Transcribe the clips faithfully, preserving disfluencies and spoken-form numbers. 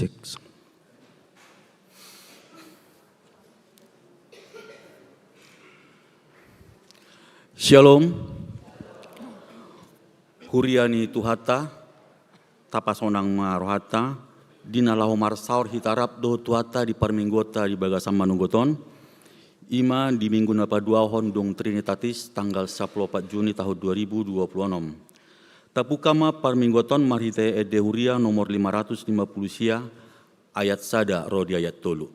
Six. Shalom. Huria ni Tuhanta, tapasonang ma rohanta, di na laho marsaor hita rap dohot Tuhanta di parmingguonta di bagasan manunggot on, i ma di minggu na paduahon dung Trinitatis tanggal sampulu opat Juni tahun dua ribu dua puluh enam. Tabuka ma parmingguon on marhite ende huria nomor lima ratus lima puluh sia, ayat sada ro di ayat tolu.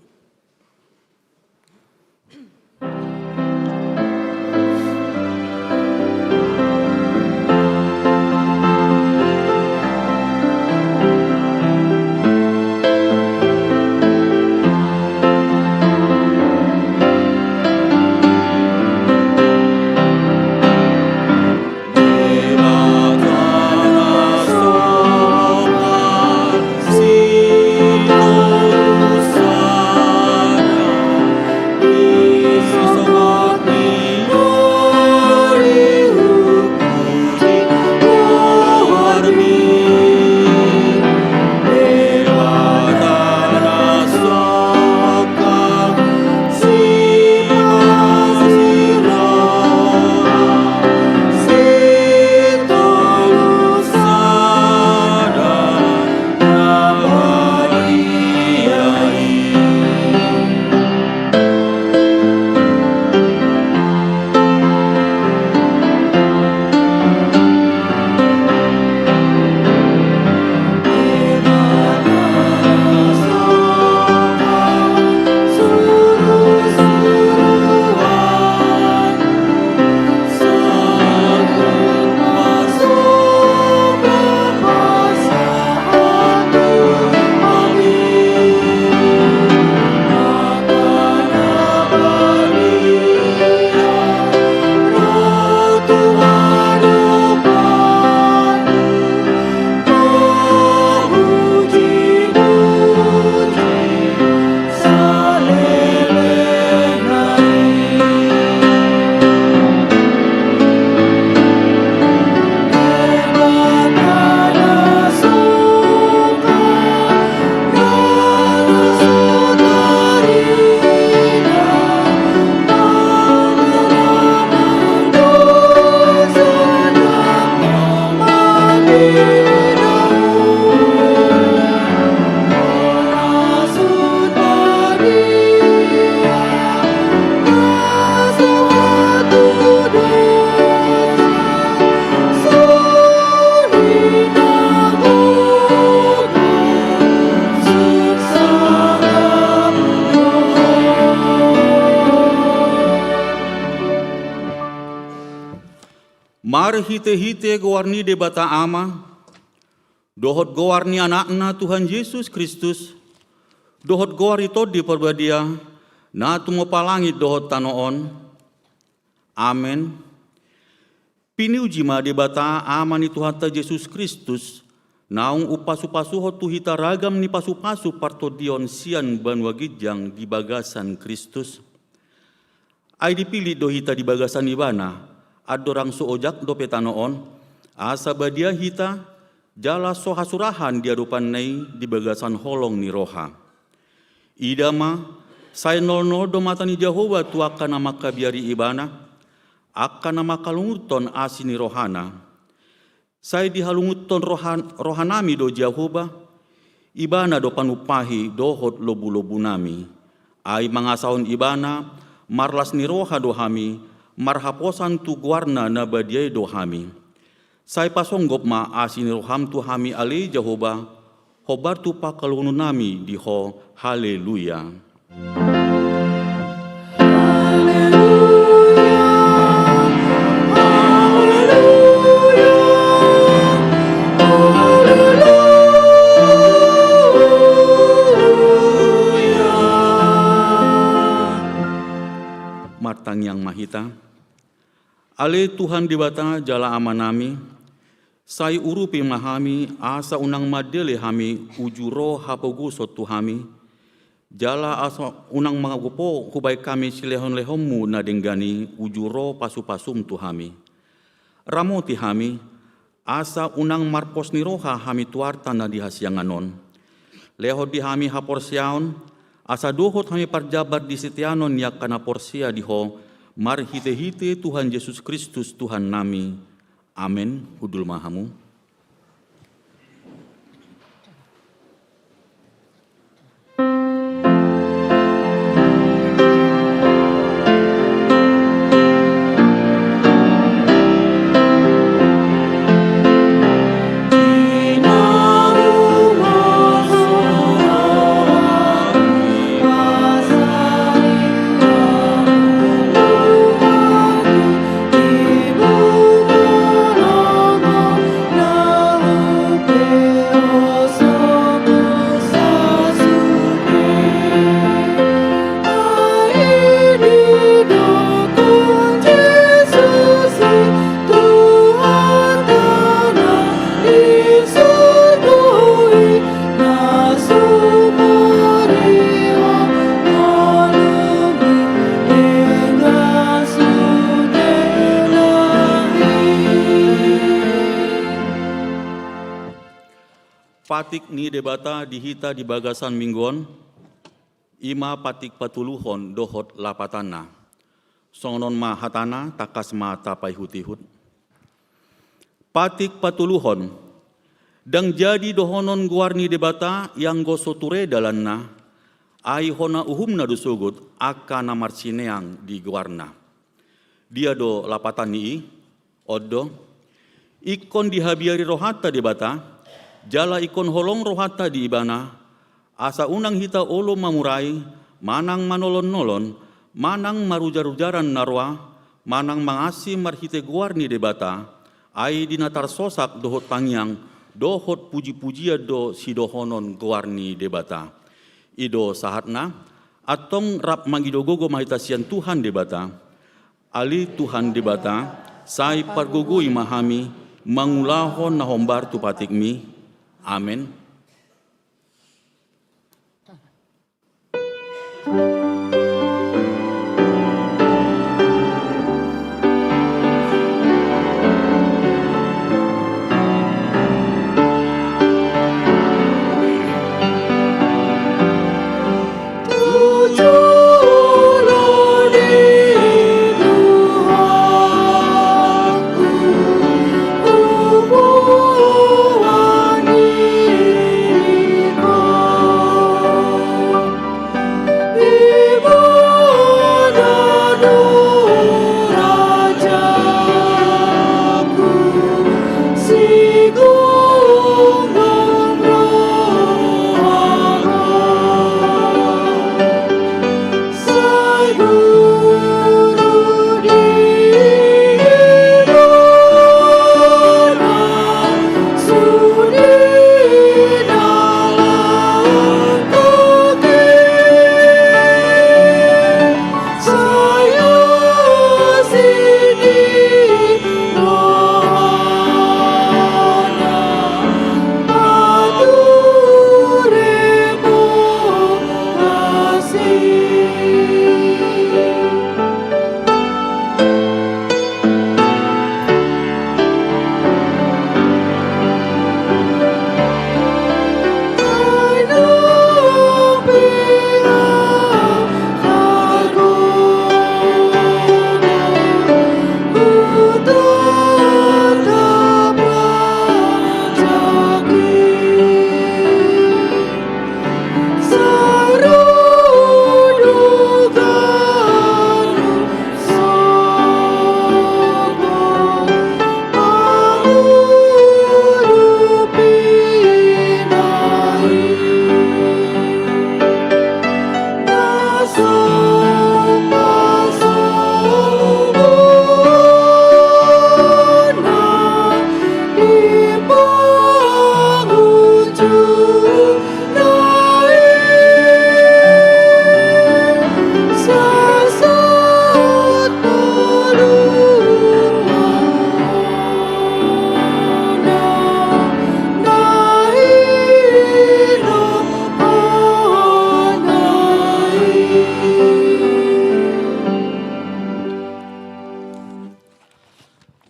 Marhitehite goar ni Debata Ama, dohot goar ni Anakna Tuhan Jesus Kristus, dohot goar ni Tondi Parbadia, na tumompa langit dohot tano on. Amen. Pinuji ma Debata, Ama ni Tuhanta Jesus Kristus, naung umpasupasuhon tu hita ragam ni pasupasu partondion sian banua ginjang di bagasan Kristus. Ai dipillit do hita di bagasan Ibana, andorang so ojak dope tano on, asa badia hita, jala so hasurahan di adopanna i di bagasan holong ni roha. Ida ma, sai nolnol do mata ni Jahowa tu angka na mangkabiari Ibana, angka na mangkalungunhon asi ni rohana. Sai dihalungunhon roha-, rohanami do Jahowa, Ibana do panumpahi dohot lobulobu nami. Ai mangasahon Ibana, marlas ni roha do hami, marhaposan tu goarna na badia i do hami. Sai pasonggop ma asi ni roham tu hami ale Jahowa, hombar tu pangkalungunonnami di Ho. Haleluya. Martangiang ma hita. Ale Tuhan Debata jala Amanami, sai urupi ma hami, asa unang mandele hami uju ro hapogoson tu hami, jala asa unang magopo hubahen hami silehonlehonmu na denggan i uju ro pasupasum tu hami. Ramoti hami, asa unang marpos ni roha hami tu arta na di hasiangan on. Lehon di hami haporseaon, asa dohot hami parjambar di siteanon ni angka na porsea di Ho, marhitehite Tuhan Jesus Kristus Tuhannami. Amen. Hundul ma hamu. Patik ni Debata di hita di bagasan minggu on, i ma patik patoluhon dohot lapatanna. Songon on ma hatana, tangkas ma tapaihutihut. Patik patoluhon. Ndang jadi dohonon goar ni Debata, ianggo so ture dalanna, ai hona uhumna do sogot angka na marsineang di goarna. Dia do lapatan ni i? On do, ingkon dihabiari rohanta Debata, jala ingkon holong rohanta di Ibana, asa unang hita olo mamurai, manang manolonnolon, manang marujarujaran na roa, manang mangasi marhite goar ni Debata, ai di na tarsosak dohot tangiang, dohot pujipujian do sidohonon goar ni Debata. I do sahatna, antong rap mangido gogo ma hita sian Tuhan Debata. Ale Tuhan Debata, sai pargogoi ma hami mangulahon na hombar tu patikmi. Amen.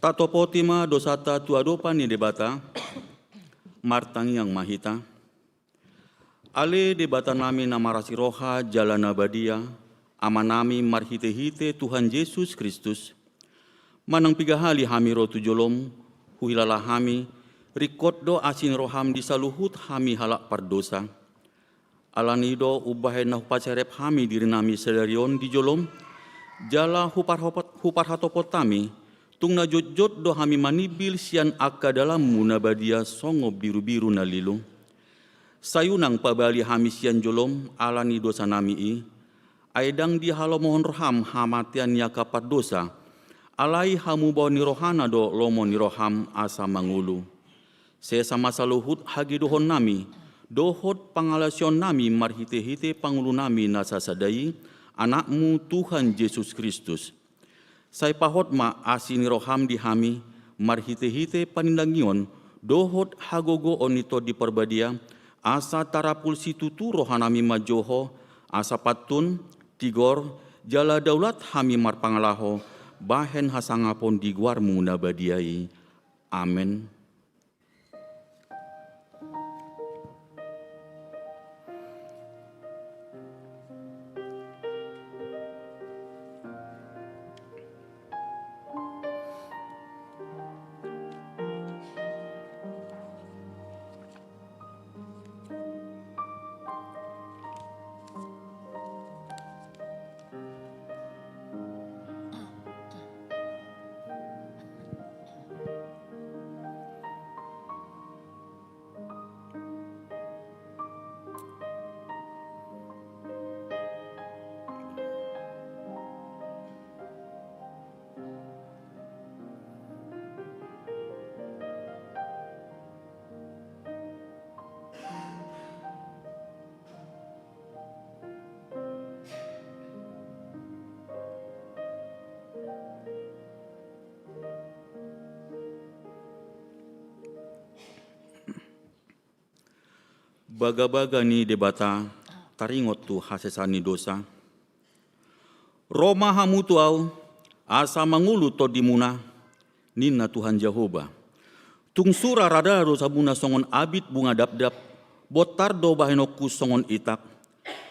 Tatopoti ma dosanta tu adopan ni Debata, martangiang ma hita. Ale Debata nami na marasi roha jala na badia, Ama nami marhite-hite Tuhan Jesus Kristus, manang piga hali hami ro tu jolom, huhilala hami, ringkot do asi ni roham di saluhut hami halak pardosa. Alani do umbahen na hupaserep hami diri nami sadari on di jolom, jala huparhopot-, huparhatopot hami, tung na jotjot do hami manimbil sian angka dalanmu na badia songon birubiru na lilu. Sai unang pabali hami sian jolom alani dosa nami i, ai ndang dihalomohon roham hamatean ni angka pardosa, alai hamubaon ni rohana do lomo ni roham asa mangolu. Sesa ma saluhut hagedohon nami, dohot pangalaosion nami marhite-hite pangolu nami na sasada i, Anakmu Tuhan Jesus Kristus. Sai pahot ma asi ni roham di hami, marhite-hite panindangion, dohot hagogoon ni Tondi Parbadia, asa tarapul situtu roha nami manjou Ho, asa pantun, tigor, jala daulat hami marpangalaho, bahen hasangapon di goarmu na badia i. Amen. Bagabaga ni Debata, taringot tu hasesaan ni dosa. Ro ma hamu tu Ahu, asa mangolu tondimuna, ninna Tuhan Jahowa. Tung sura rada do dosamuna songon abit bunga dapdap, bontar do bahenonku songon itak,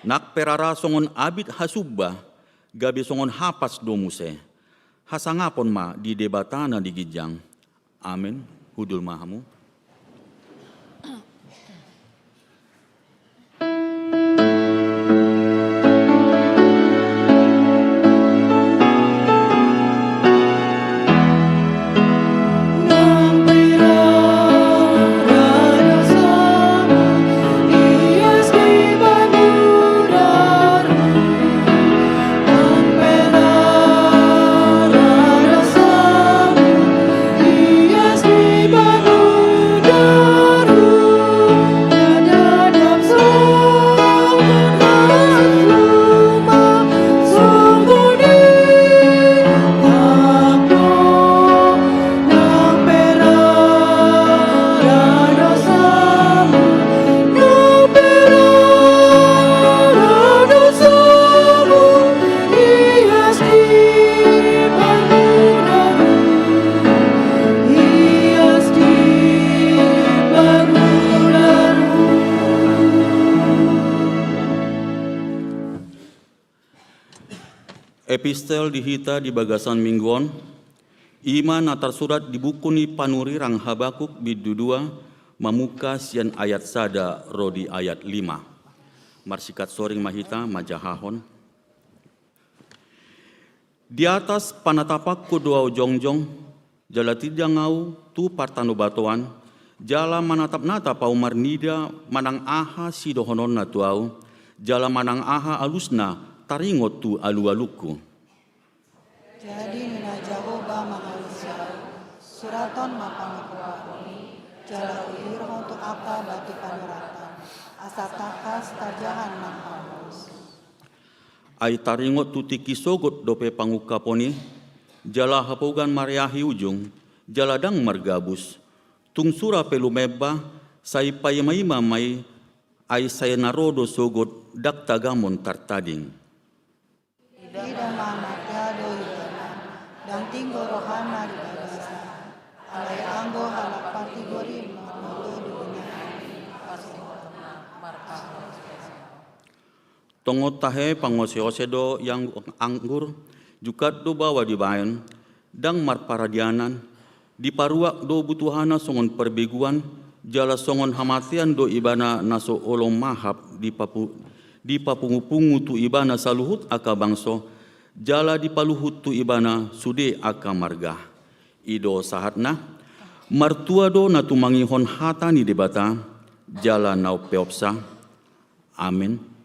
nang pe rara songon abit hasumba, gabe songon hapas do muse. Hasangapon ma di Debata na di ginjang. Amen. Hundul ma hamu. Epistel di hita di bagasan minggu on, i ma na tarsurat di buku ni panurirang Habakuk bindu dua, mamungka sian ayat sada ro di ayat lima. Marsingkat soring ma hita manjahahon. Di atas panatapanku do ahu jongjong, jala tindang ahu tu partanobatoan, jala manatapnatap ahu marnida manang aha sidohononna tu ahu, jala manang aha alusna taringot tu alualungku. Jadi ninna Jahowa mangalusi ahu, surathon ma pangakuaon i, jala urirhon tu angka batu panuratan, asa tangkas tarjaha nang hamu. Ai taringot tu tingki sogot dope pangungkapon i, jala hapogan mareahi ujung, jala ndang margabus. Tung sura pe lumeba, sai paimaima ma i, ai sai na ro do sogot, ndang tagamon tartading. Ida ma na tiado ibana, ndang tinggo rohana di bagasan, alai anggo halak partigor i mamboto di bagasan. Tongon tahe pangoseose do i anggur, jungkat do baoa dibaen, ndang marparadianan, diparuak do butuhana songon parbeguan, jala songon hamatean do ibana na so olo mahap dipapu-, dipapungupungu tu ibana saluhut angka bangso, jala dipaluhut tu ibana sude angka marga. I do sahatna. Martua do na tumangihon hata ni Debata, jala na umpeopsa. Amen.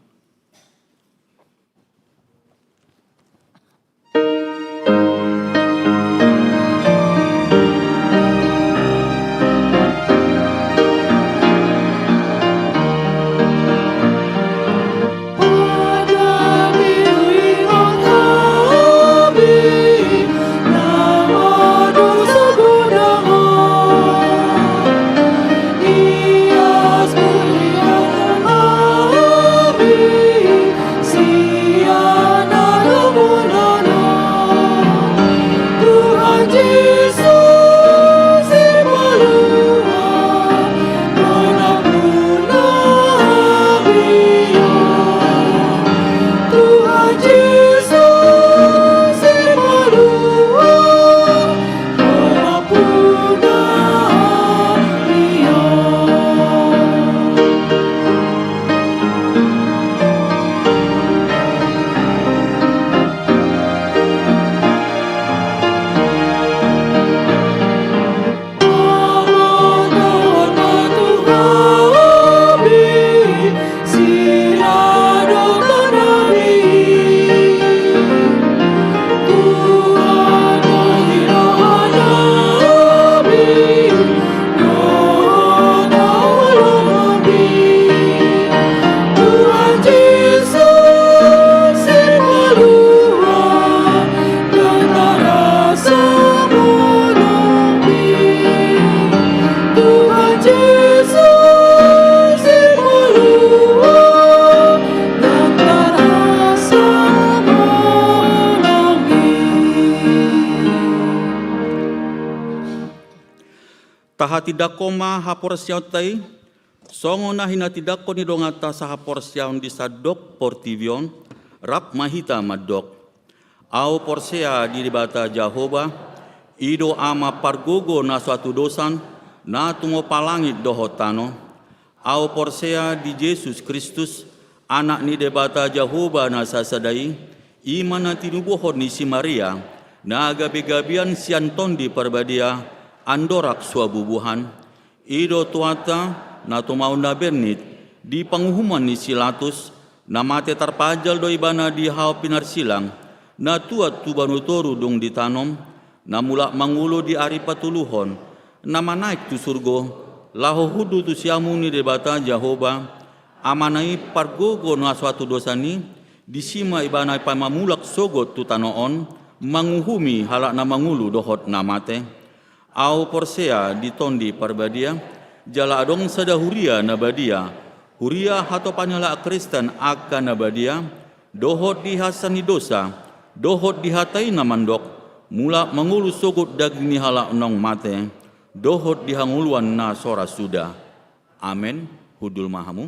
Tahatindangkon ma haporseaonta i, songon na hinatindangkon ni donganta sahaporseaon di sandok portibi on, rap ma hita mandok. Ahu porsea di Debata Jahowa, i do Ama pargogo na so hatudosan, na tumopa langit dohot tano. Ahu porsea di Jesus Kristus, Anak ni Debata Jahowa na sasada i, i ma na tinubuhon ni si Maria, na gabegabean sian Tondi Parbadia, andorang so bubuhan. I do Tuhanta, na tumaon na bernit, di panguhuman ni si Latus, na mate tarpajal do ibana di hau pinarsilang, na tuat tu banua toru dung ditanom, na mulak mangolu di ari patoluhon, na manaek tu surgo, laho hundul tu siamun ni Debata Jahowa, Amana i pargogo na so hatudosan i, disi ma ibana paima mulak sogot tu tano on, manguhumi halak na mangolu dohot na mate. Ahu porsea di Tondi Parbadia, jala adong sada huria na badia, huria hatopan ni halak Kristen angka na badia, dohot di hasa ni dosa, dohot di hata i na mandok, mulak mangolu sogot daging ni halak naung mate, dohot di hangoluan na so ra suda. Amen. Hundul ma hamu.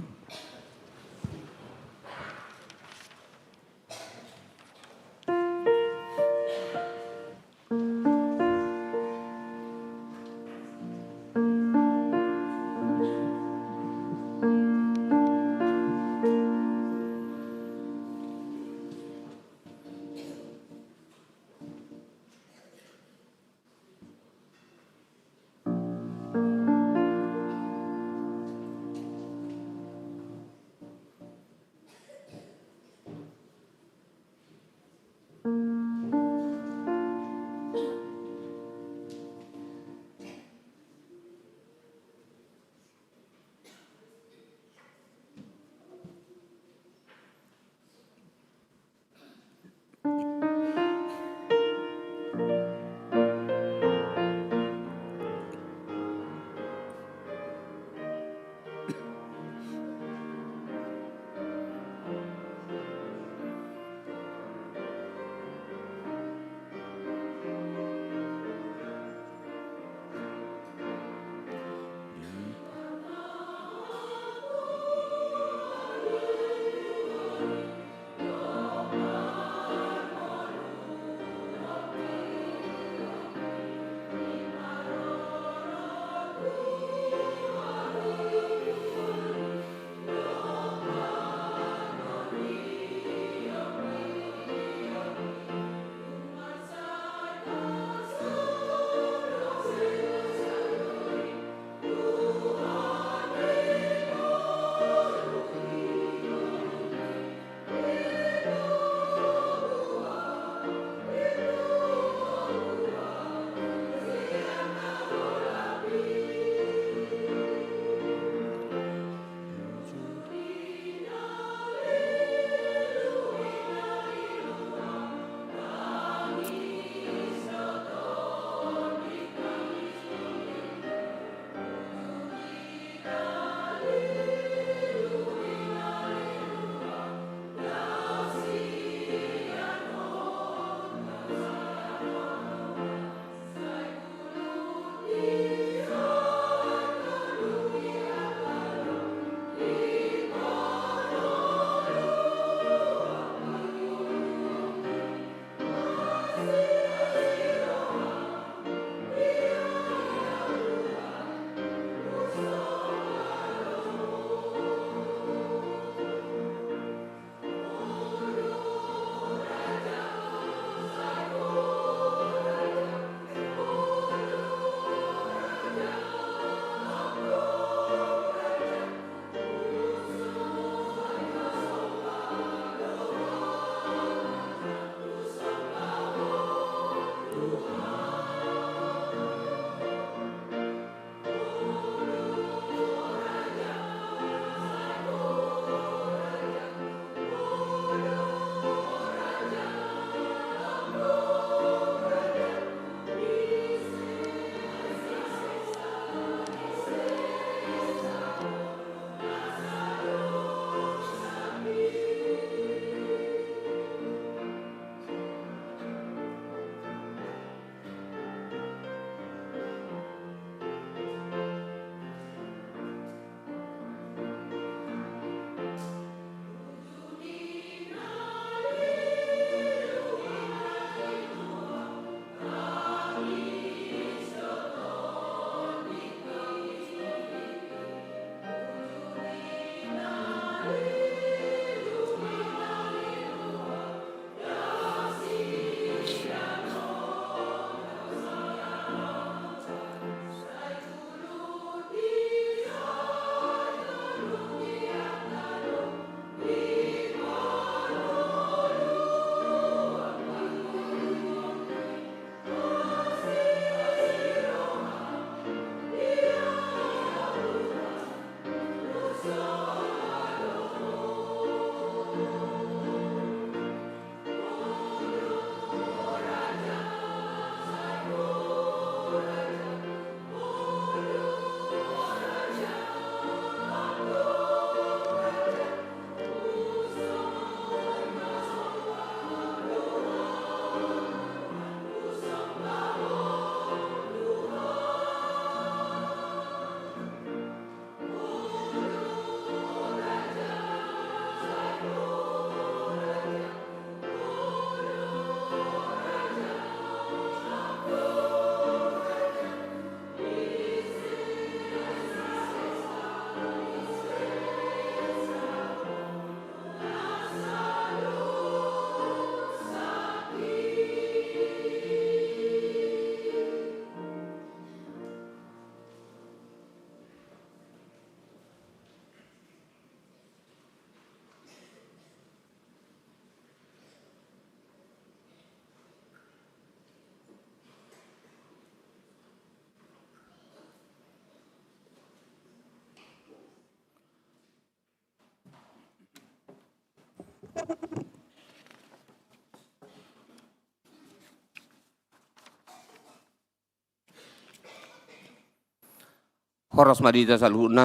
Horas ma di hita saluhutna.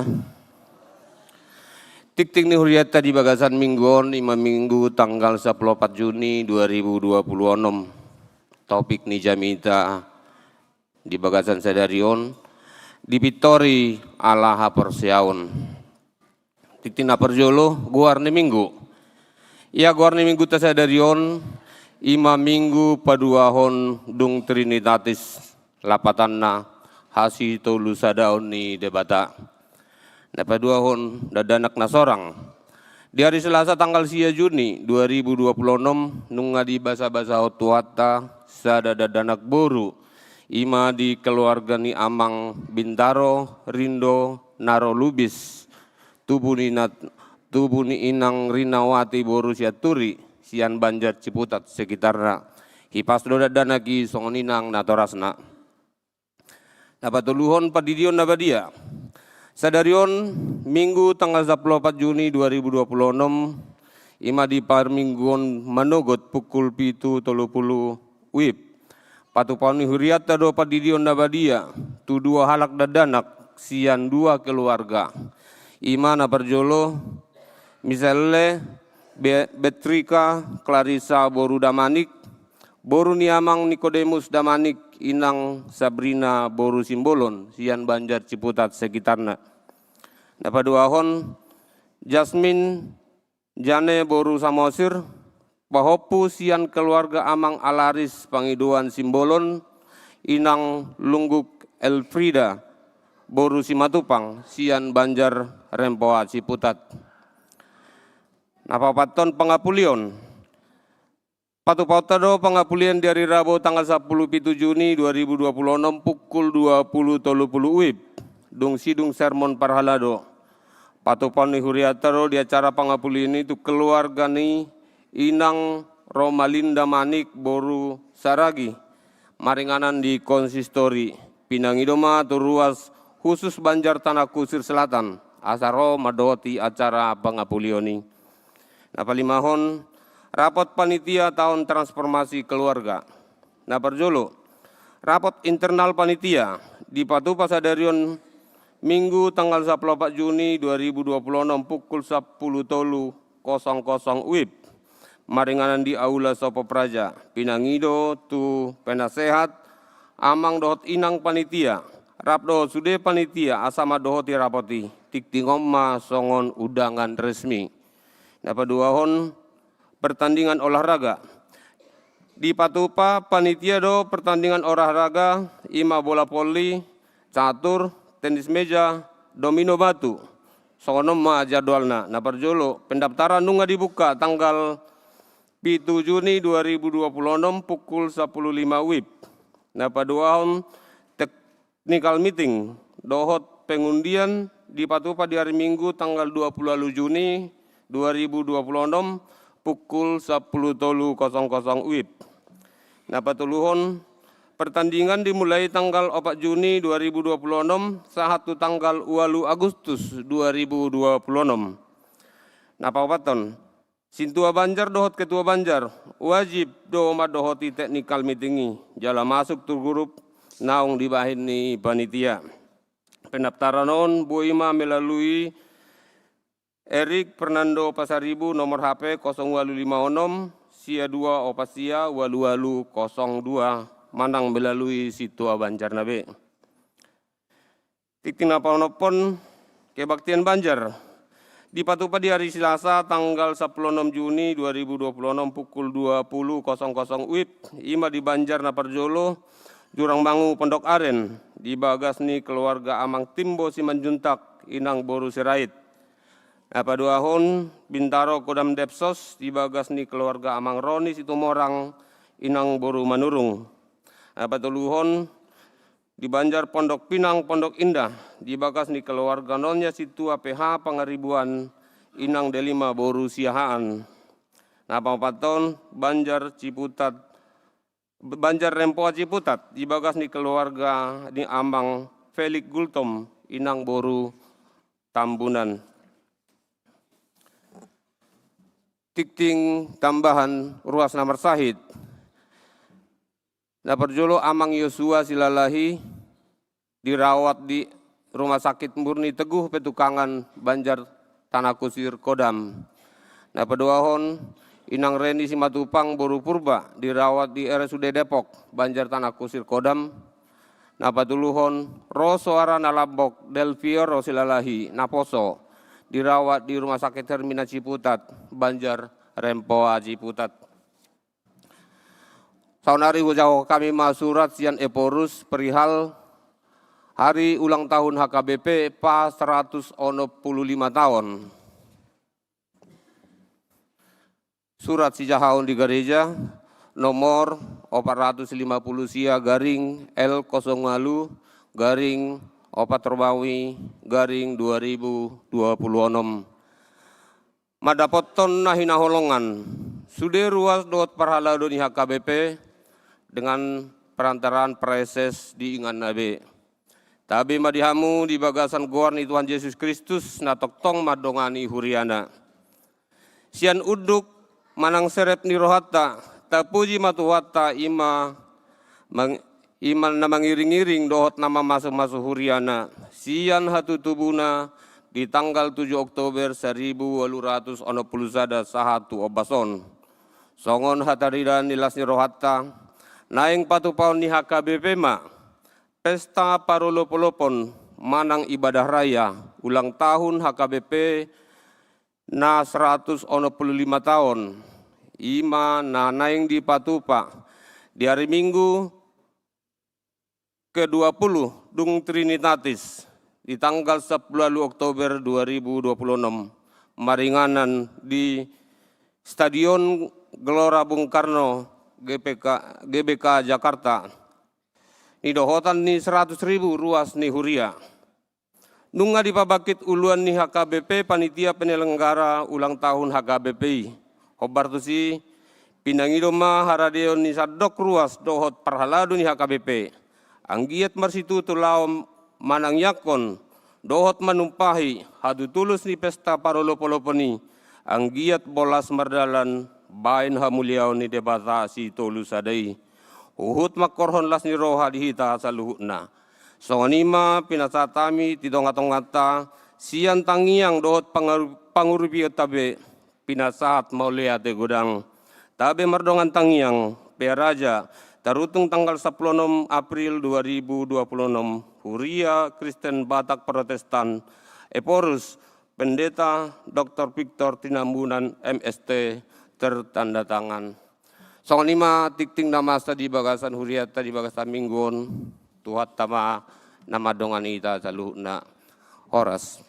Tingting ni hurianta di bagasan minggu on, ima minggu tanggal sampulu opat Juni dua ribu dua pulu onom. Topik ni jamita di bagasan sadari on, dipintori ala haporseaon. Tingting na parjolo, goar ni minggu. Ia goar ni minggunta sadari on, ima minggu paduahon dung Trinitatis, lapatanna hasitolusadaon ni Debata. Na paduahon, dakdanak na sorang. Di ari Selasa tanggal sia Juni dua ribu dua pulu onom, nunga dibasabasahon Tuhanta sada dakdanak boru, ima di keluarga ni Amang Bintaro Rindo Naro Lubis, tubu ni nat-, tubu ni Inang Rinawati boru Sianturi, sian Banjar Ciputat sekitarna. Hipas do dakdanak i songon inang natorasna. Na patoluhon, pandidion na badia. Sadari on, minggu tanggal sampulu opat Juni dua ribu dua pulu onom, ima di parmingguon manogot pukul pitu tolu pulu wib. Patupaon ni hurianta do pandidion na badia tu dua halak dakdanak sian dua keluarga. Ima na parjolo, Michelle Be-, Betrika Clarissa boru Damanik, boru ni Amang Nikodemus Damanik, Inang Sabrina boru Simbolon, sian Banjar Ciputat sekitarna. Na paduahon, Jasmine Jane boru Samosir, pahompu sian keluarga Amang Alaris Pangidoan Simbolon, Inang Lungguk Elfrida boru Simatupang, sian Banjar Rempoa Ciputat. Na paopathon, pangapulion. Patupaonta do pangapulion di ari Rabu tanggal sampulu pitu Juni dua ribu dua pulu onom pukul dua pulu tolu pulu wib, dung sidung sermon parhalado. Patupaon ni hurianta do di acara pangapulion i tu keluarga ni Inang Romalinda Manik boru Saragi, maringanan di konsistori. Pinangido ma tu ruas husus Banjar Tanah Kusir Selatan, asa ro mandohoti acara pangapulion i. Na palimahon, rapot panitia taon transformasi keluarga. Na parjolo, rapot internal panitia, dipatupa sadari on minggu tanggal sampulu opat Juni dua ribu dua pulu onom pukul sampulu tolu kosong kosong wib, maringanan di Aula Sopo Praja. Pinangido tu penasehat, amang dohot inang panitia, rap dohot sude panitia asa mandohoti rapot i, tingting on ma songon undangan resmi. Na paduahon, pertandingan olahraga. Dipatupa panitia do pertandingan olahraga, ima bola voli, catur, tenis meja, domino batu. Songon on ma jadwalna. Na parjolo, pendaftaran nunga dibuka tanggal pitu Juni dua ribu dua pulu onom pukul sampulu lima wib. Na paduahon, tek-, technical meeting dohot pengundian dipatupa di ari Minggu tanggal dua pulu ualu Juni dua ribu dua pulu onom pukul sampulu tolu kosong kosong wib. Na patoluhon, pertandingan dimulai tanggal opat Juni dua ribu dua pulu onom sahat tu tanggal ualu Agustus dua ribu dua pulu onom. Na paopathon, sintua Banjar dohot ketua Banjar wajib do mandohoti technical meeting i, jala masuk tu grup naung dibahen ni panitia. Pendaftaran on boi ma melalui Erik Fernando Pasaribu, nomor H P kosong ualu lima onom sia dua opat sia ualu ualu kosong dua, manang melalui sintua Banjar na be. Tingting na paonomhon, kebaktian Banjar. Dipatupa di ari Selasa tanggal sampulu onom Juni dua ribu dua pulu onom pukul dua pulu kosong kosong wib, ima di Banjar na parjolo, Jurang Mangu Pondok Aren, di bagas ni keluarga Amang Timbo Simanjuntak, inang boru Sirait. Na paduahon, Bintaro Kodam Depsos, di bagas ni keluarga Amang Roni Situmorang, inang boru Manurung. Na patoluhon, di Banjar Pondok Pinang, Pondok Indah, di bagas ni keluarga Nonya Sintua P H Pangaribuan, inang Delima boru Siahaan. Na paopathon, Banjar Ciputat, Banjar Rempoa Ciputat, di bagas ni keluarga ni Amang Felix Gultom, inang boru Tambunan. Tingting tambahan ruas na marsahit. Na parjolo, Amang Yosua Silalahi dirawat di Rumah Sakit Murni Teguh Petukangan, Banjar Tanah Kusir, Kodam. Na paduahon, Inang Reni Simatupang boru Purba, dirawat di R S U D Depok, Banjar Tanah Kusir, Kodam. Na patoluhon, ro soara na lambok, Delvior Rosilalahi, naposo, dirawat di Rumah Sakit Hermina Ciputat, Banjar Rempoa Ciputat. Saonari hujahahon hami ma surat sian Ephorus perihal hari ulang tahun H K B P pa seratus onom pulu lima taon. Surat sijahahon di gareja, nomor opat ratus lima pulu sia garing L kosong ualu garing opat Romawi garing dua ribu dua pulu onom. Mandapothon na hinaholongan, sude ruas dohot parhalado ni H K B P dengan perantaraan praeses di inganna be. Tabe ma di hamu di bagasan goar ni Tuhan Jesus Kristus na tongtong mandongani huriana. Sian unduk manang serep ni rohanta, tapuji ma Tuhanta, i ma mang-, i ma na mangiring-iring dohot na mamasumasu huriana, sian hatutubuna di tanggal tujuh Oktober saribu ualu ratus onom pulu sada sahat tu ombas on. Songon hataridaan ni las ni rohanta, naeng patupaon ni H K B P ma pesta parolopolopon manang ibadah raya ulang tahun H K B P na seratus onom pulu lima taon, i ma na naeng dipatupa di ari Minggu kedua puluh dung Trinitatis di tanggal sampulu ualu Oktober dua ribu dua puluh onom, maringanan di Stadion Gelora Bung Karno, G B K, G B K Jakarta, nidohotan ni seratus ribu ruas ni huria. Nunga dipabangkit uluan ni H K B P panitia penyelenggara ulang tahun H K B P i. Hombar tusi, pinangido ma haradeon ni sandok ruas dohot parhalado ni H K B P, anggiat marsitutu laho manangiangkon dohot manumpahi hatutulus ni pesta parolopolopon i, anggiat bolas mardalan baen hamuliaon ni Debata Sitolu Sada i. Huhut mangkorhon las ni roha di hita saluhutna. Songon i ma pinasahat hami di tongatonganta, sian tangiang dohot pangaru-, pangurupionta be, pinasahat mauliate godang. Tabe mardongan tangiang, Pearaja, taruntung tanggal sampulu onom April dua ribu dua puluh onom, Huria Kristen Batak Protestan, Ephorus, Pendeta Doktor Victor Tinambunan, M S T, tertanda tangan. Songon i ma tingting na masa di bagasan hurianta di bagasan minggu on, Tuhanta ma na mandongani hita saluhutna. Horas.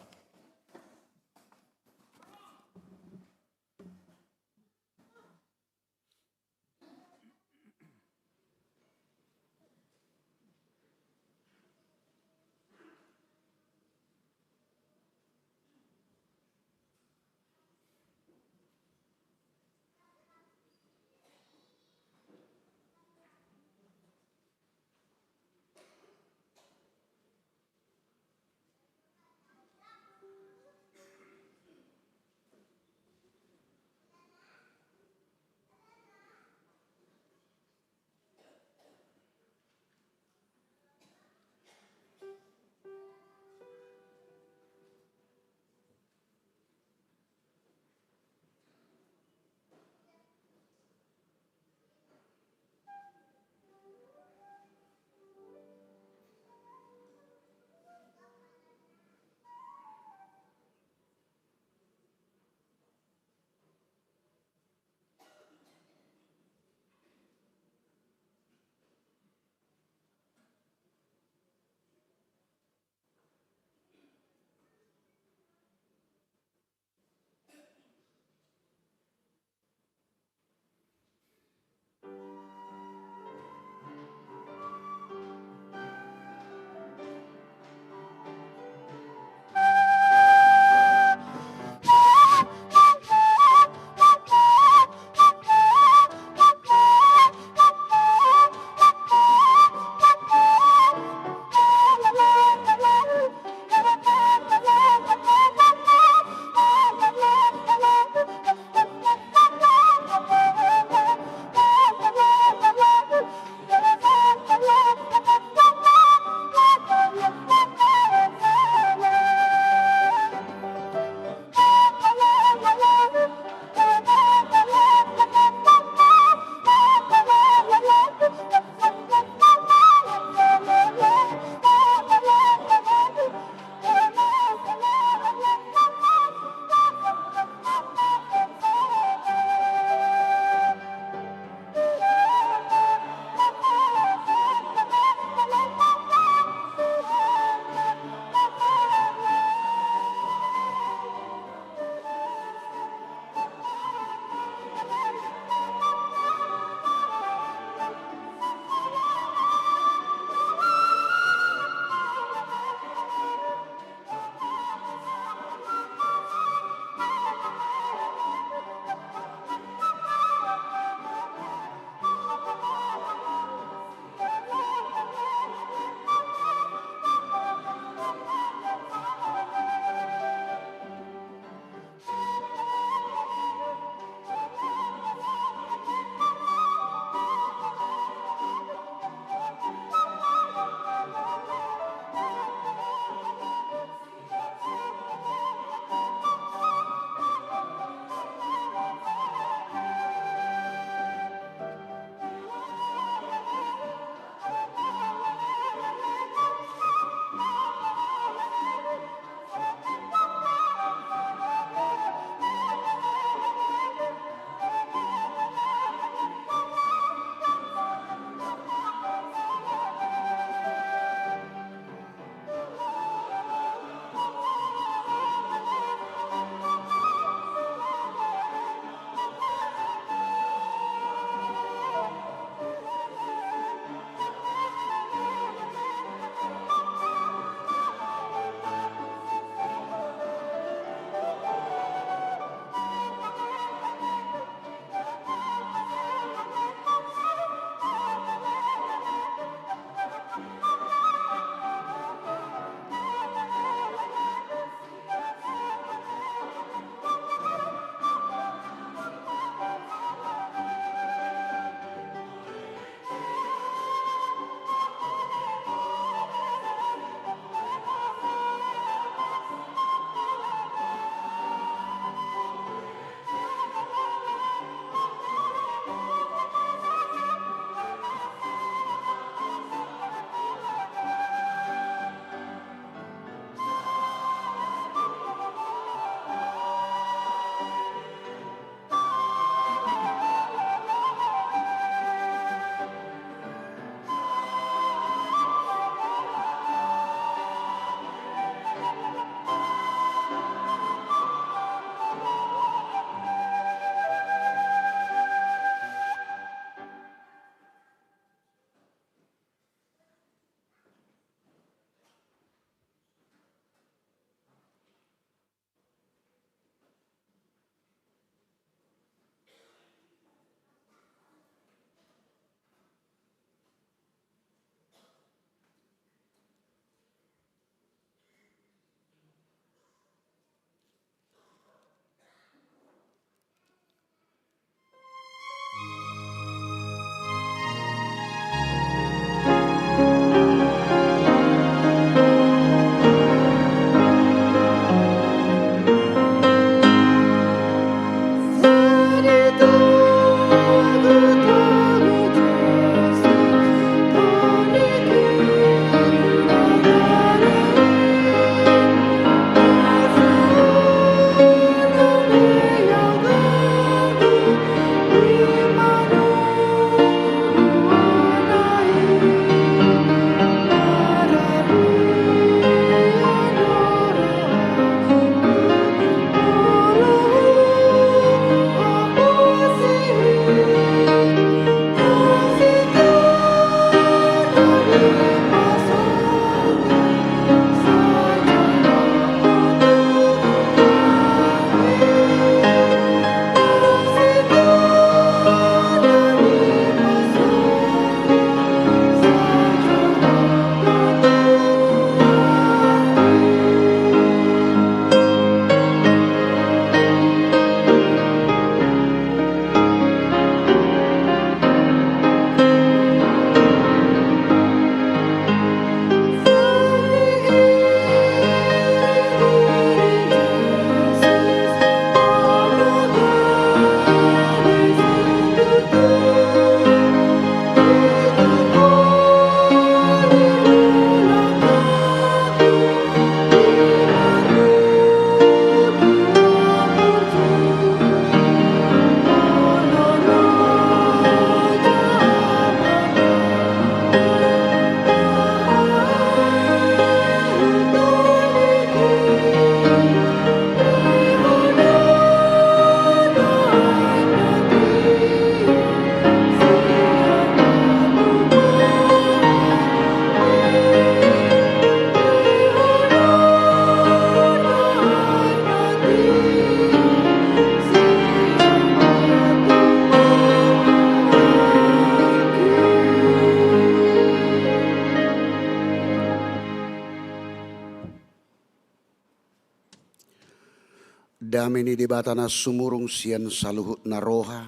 Dame ni Debata na sumurung sian saluhutna roha,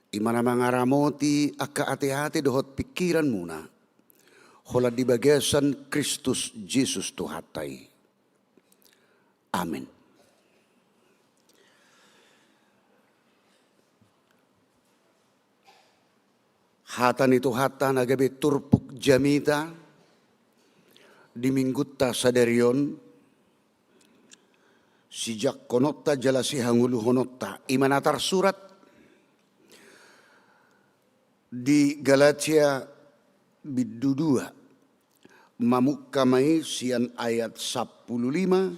i ma na mangaramoti angka ateate dohot pingkiranmuna, holan di bagasan Kristus Jesus Tuhanta i. Amen. Hata ni Tuhanta na gabe turpuk jamita di Minggunta sadari on, sijangkononta jala sihangoluhononta, i ma na tarsurat di Galatia bindu dua, mamungka ma i sian ayat sampulu lima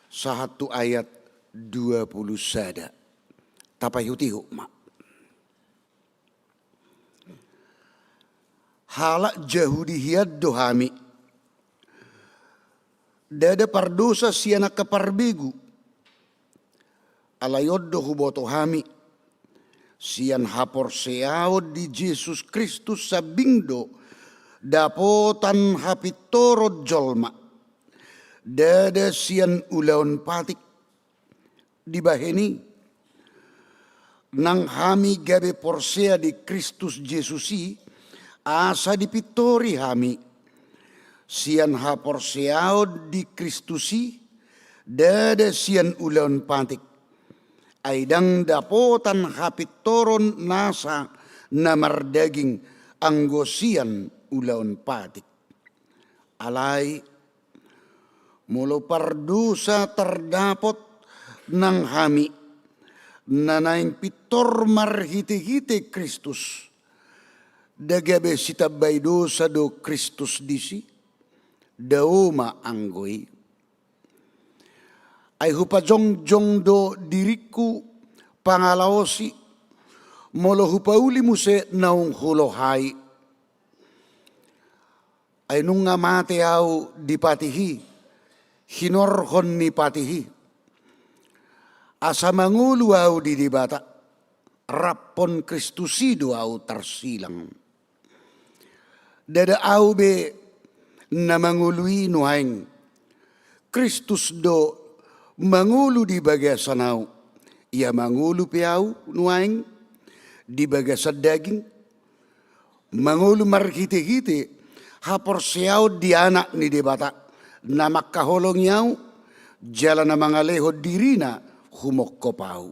sahat tu ayat dua pulu sada. Tapaihutihut ma. Halak Jahudi hian do hami, ndada pardosa sian angka parbegu. Alai on do huboto hami, sian haporseaon di Jesus Kristus sambing do dapotan hapintoron jolma, ndada sian ulaon patik. Dibahen i, nang hami gabe porsea di Kristus Jesus i, asa dipintori hami sian haporseaon di Kristus i, ndada sian ulaon patik. Ai ndang dapotan hapintoron nasa na mardaging anggo sian ulaon patik. Alai molo pardosa tardapot nang hami, na naeng pintor marhitehite Kristus, nda gabe sitambai dosa do Kristus disi? Dao ma anggo i. Ai hupajongjong do diringku pangalaosi, molo hupauli muse naung hulohai. Ai nunga mate ahu di patih i, hinorhon ni patih i. Asa mangolu ahu di Debata, raphon Kristus i do ahu tarsilang. Ndada ahu be na mangolu i nuaeng. Kristus do mangolu di bagasan ahu. Ia mangolu pe ahu nuaeng di bagasan daging, mangolu marhitehite haporseaon di Anak ni Debata, na mangkaholongi ahu, jala na mangalehon dirina humongkop ahu.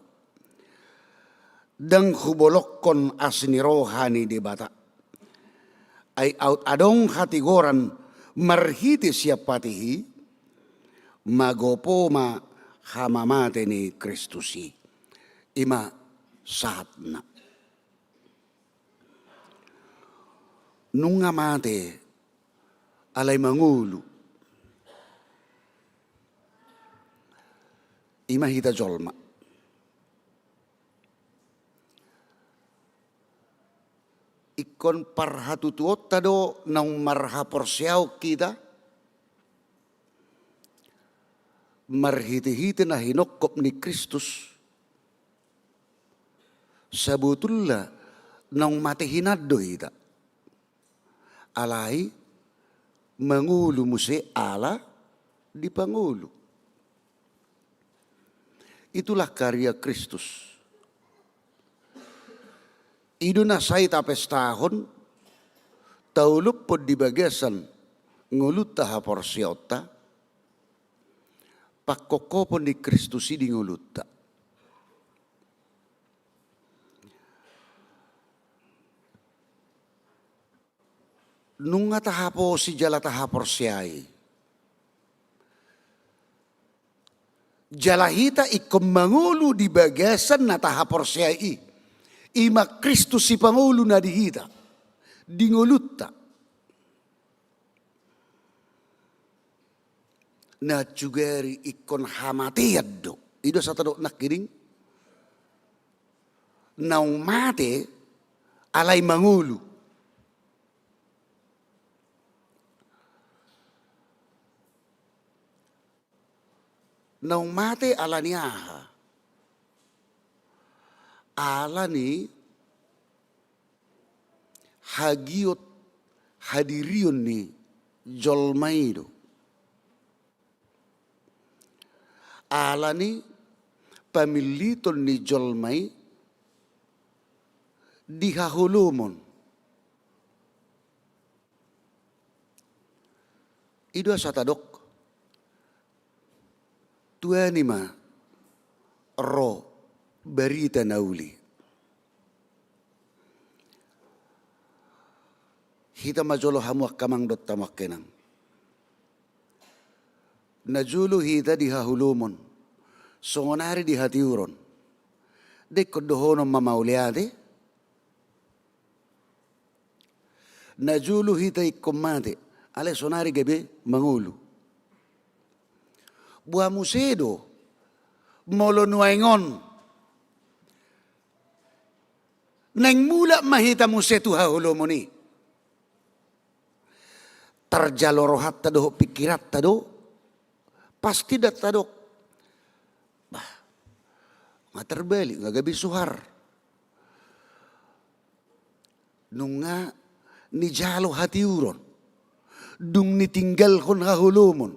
Ndang hubolongkon asi ni roha ni Debata. Ai aut adong hatigoran marhite sian patih i, magopo ma hamamate ni Kristus i. I ma sahatna. Nunga mate alai mangolu. I ma hita jolma. Ingkon parhatutuonta do naung marhaporseaon hita, marhitehite na hinongkop ni Kristus. Sabotulna naung mate hinan do hita. Alai mangolu muse ala dipangolu. Itulah karya Kristus. I do na sai tapestahon, taolophon di bagasan ngolunta haporseaonta, pangkophopon ni Kristus i di ngolunta. Nunga tahaposi jala tahaporseai. Jala hita ingkon mangolu di bagasan na tahaporseai i. I ma Kristus sipangolu na di hita, di ngolunta. Na sugari ingkon hamatean do. I do satodok nangkining naung mate alai mangolu. Naung mate ala ni aha? Ala ni hagiot hadirion ni jolma i do. Ala ni pamilliton ni jolma i di haholomon. I do asa tadok, tu an i ma ro barita na uli. Hita ma jolo hamu angka amang dohot hamu angka inang. Na jolo hita di haholomon, songonari di hatiuron. Ndang ingkon dohonon ma mauliate. Na jolo hita ingkon mate, alai sonari gabe mangolu. Boha muse do molo nuaeng on naeng mulak ma hita muse tu haholomon i? Tarjalo rohanta dohot pingkiranta do, pasti ndang tadok, bah, nga tarbalik, nga gabe suhar. Nunga nijalo hatiuron, dung nitinggalhon haholomon.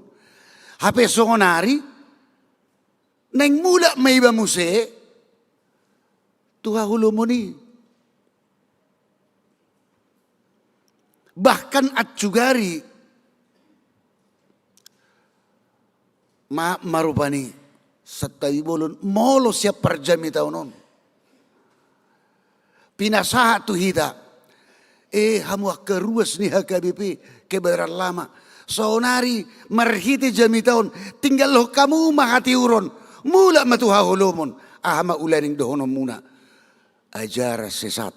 Hape songonari naeng mulak ma iba muse tu haholomon i. Bahkan ansugari ma, marupani santabi bolon molo sian parjamitaon on pinasahat tu hita. E, hamu angka ruas ni H K B P Kebayoran Lama, sonari marhite jamita on, tinggalhon hamu ma hatiuron, mulak ma tu haholomon. Aha ma ulaning dohononmuna? Ajaran sesat.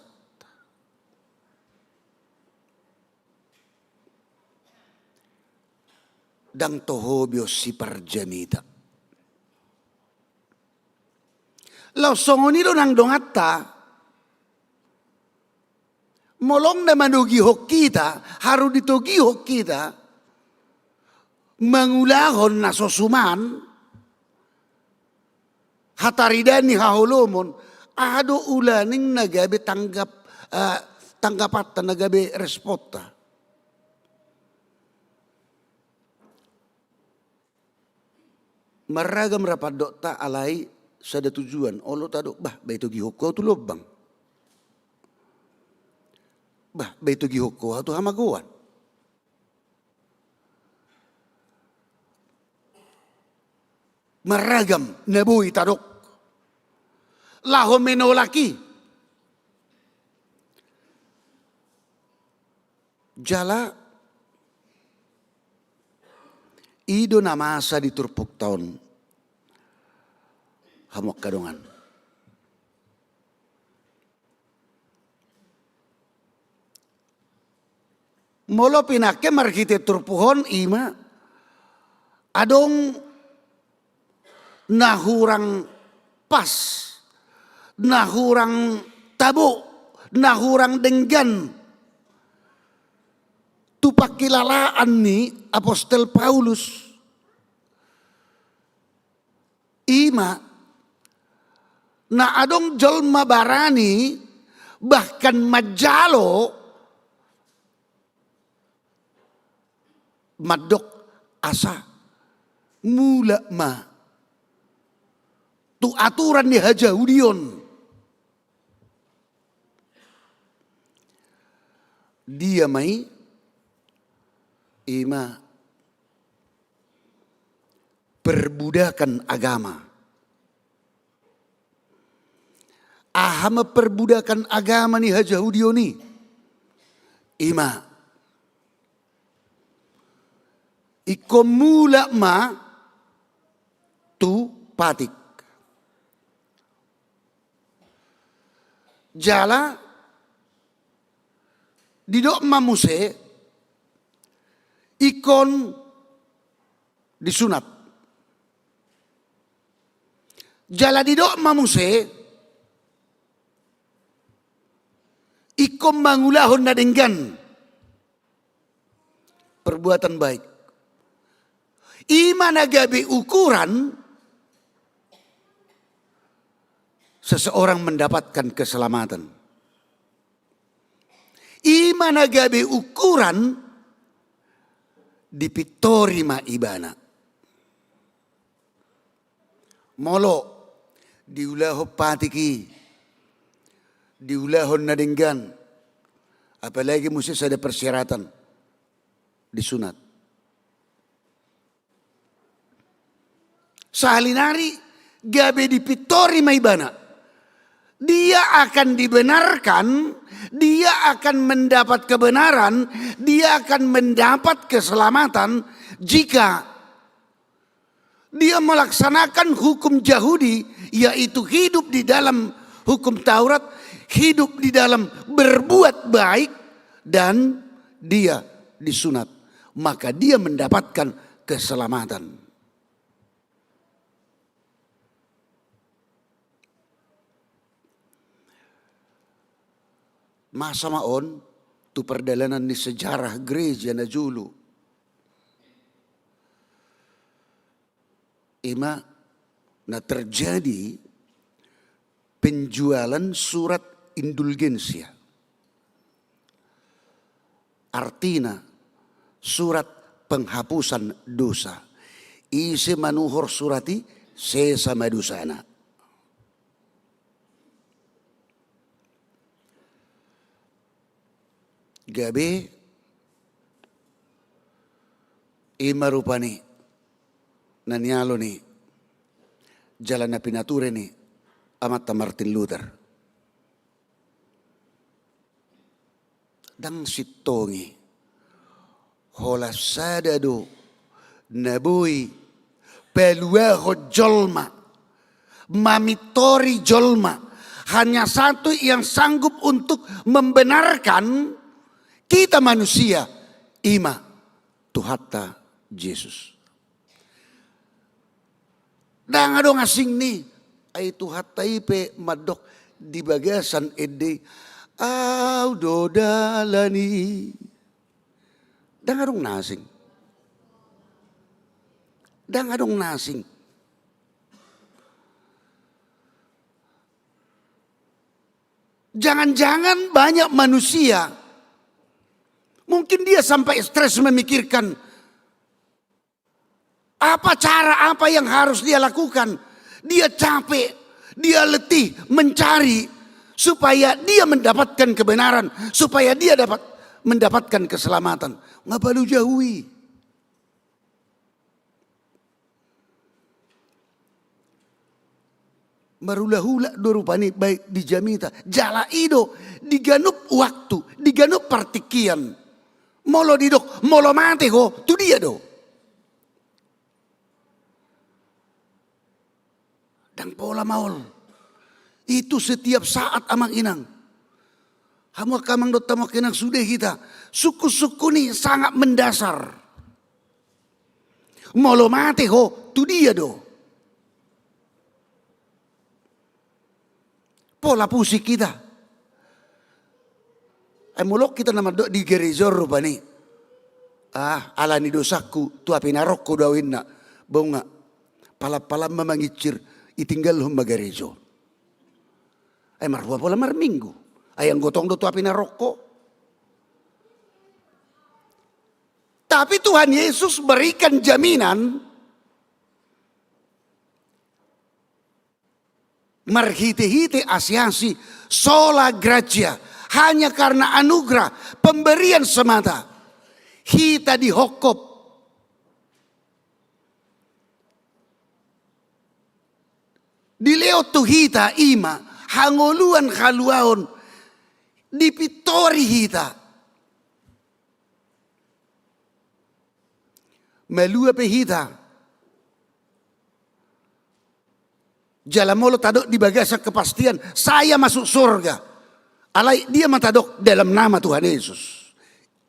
Ndang toho be on siparjamita. Laos songon i do nang donganta, molo na manogihon hita, haru ditogihon hita, mangulahon na so suman, hataridaan ni haholomon, aha do ulaning na gabe tanggap, eh, tanggapanta, na gabe responta? Marragam ra pandokta, alai sada tujuan, olo tadok, bah, ba itogihon ho au tu lombang. Bah, ba itogihon ho au tu hamagoan. Marragam na boi tadok laho menolak i. Jala i do na masa di turpukta on, hamu angka dongan. Molo pinangke marhite turpuk on, i ma adong na hurang pas, na hurang tabo, na hurang denggan tu pangkilalaan ni apostel Paulus. I ma na adong jolma barani bahkan manjalo mandok asa mulak ma tu aturan ni hajahudion. Dia ma i? I ma perbudakan agama. Aha ma perbudakan agama ni hajahudion i? I ma ingkon mulak ma tu patik. Jala didok ma muse ingkon disunat. Jala didok ma muse ingkon mangulahon na denggan, perbuatan baik. I ma na gabe ukuran seseorang mendapatkan keselamatan. I ma na gabe ukuran dipintori ma ibana. Molo Diulahon patik i, diulahon na denggan, apalagi muse sada persyaratan disunat. Sahali nari gabe dipintori ma ibana. Dia akan dibenarkan, dia akan mendapat kebenaran, dia akan mendapat keselamatan jika dia melaksanakan hukum Yahudi, yaitu hidup di dalam hukum Taurat, hidup di dalam berbuat baik, dan dia disunat. Maka dia mendapatkan keselamatan. Masa ma on tu pardalanan ni sejarah gereja na jolo. Ima na terjadi penjualan surat indulgensia. Artina surat penghapusan dosa. Ise manuhor surat i, sesa ma dosana. Gabe ima rupani na nialo ni jala na pinature ni amanta Martin Luther. Ndang sintong i, holan sada do na boi paluahon jolma, mamintori jolma, hanya satu yang sanggup untuk membenarkan kita manusia, ima Tuhanta Jesus. Ndang adong asing ni, ai Tuhanta i pe mandok di bagasan ende i, au do dalan i. Ndang adong na asing. Ndang adong na asing. Jangan-jangan banyak manusia, mungkin dia sampai stres memikirkan apa cara, apa yang harus dia lakukan. Dia capek, dia letih mencari supaya dia mendapatkan kebenaran, supaya dia dapat mendapatkan keselamatan. Nga palu jahu i. Marulahula do rupani baik di jamita. Jala i do di ganup waktu, di ganup partingkian. Molo didok, molo mate ho, tu dia do? Ndang pola maol. Itu setiap saat, amang inang. Hamu angka amang dohot hamu angka inang, sude hita. Sungkun-sungkun i sangat mendasar. Molo mate ho, tu dia do? Pola pusing hita. Ai molo hita na mandok di gareja on rupani, ah, ala ni dosangku tu api narokko do au, inna. Bau nga, palam-palam ma manginsir, itinggalhon ma gareja on. Ai marhua pola marminggu. Ai anggo tong do tu api narokko. Tapi Tuhan Yesus berikan jaminan marhite-hite asi-asi, sola gratia, hanya karena anugerah, pemberian semata. Hita dihophop. Dilehon tu hita ima hangoluan, haluaon, dipintori hita. Malua pe hita. Jala molo tadok di bagasan kepastian, saya masuk surga. Alai dia ma tadok dalam nama Tuhan Yesus.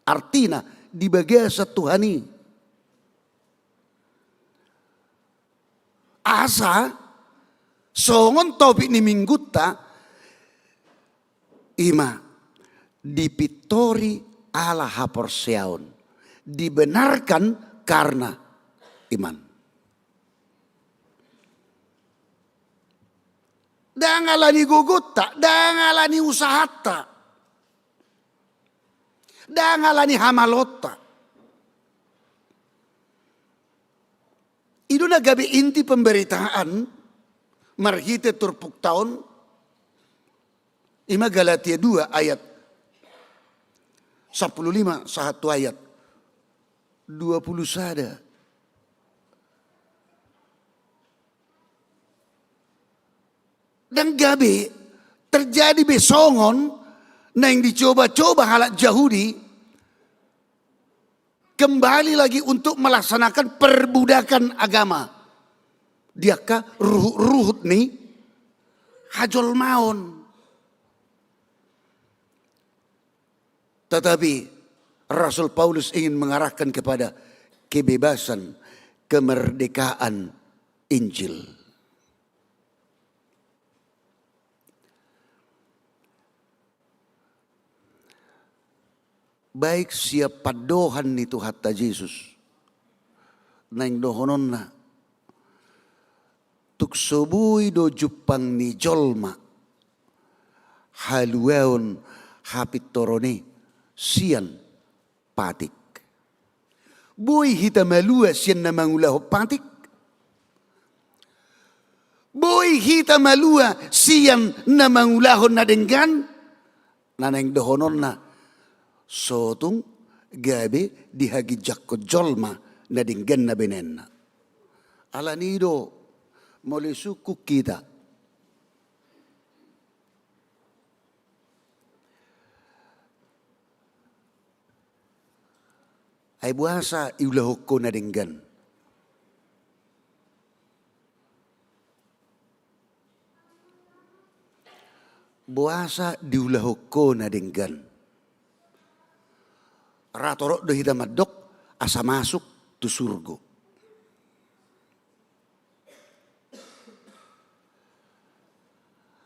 Artina di bagasan Tuhan i. Asa songon topik ni minggunta, ima dipintori ala haporseaon, dibenarkan karena iman. Ndang ala ni gogonta, ndang ala ni usahanta, ndang ala ni hamaloonta. I do na gabe inti pemberitaan Marhite turpukta on, ima Galatia dua ayat sampulu lima sahat tu ayat dua pulu sada. Ndang gabe terjadi be songon naeng dicoba-coba halak Jahudi kembali lagi untuk melaksanakan perbudakan agama di angka ruhut-ruhut ni hajolmaon. Tetapi Rasul Paulus ingin mengarahkan kepada kebebasan, kemerdekaan Injil. Baik sian pandohan ni Tuhanta Jesus, naeng dohononna, tung so boi do jumpang ni jolma haluaon hapintoron i sian patik. Boi hita malua sian na mangulahon patik? Boi hita malua sian na mangulahon na denggan? Na naeng dohononna, so tung gabe dihaginjangkon jolma na denggan na baenanna. Alani i do, molo isungkun hita, ai boasa iulahon ho na denggan? Boasa diulahon ho na denggan? Ra torop do hita mandok asa masuk tu surgo.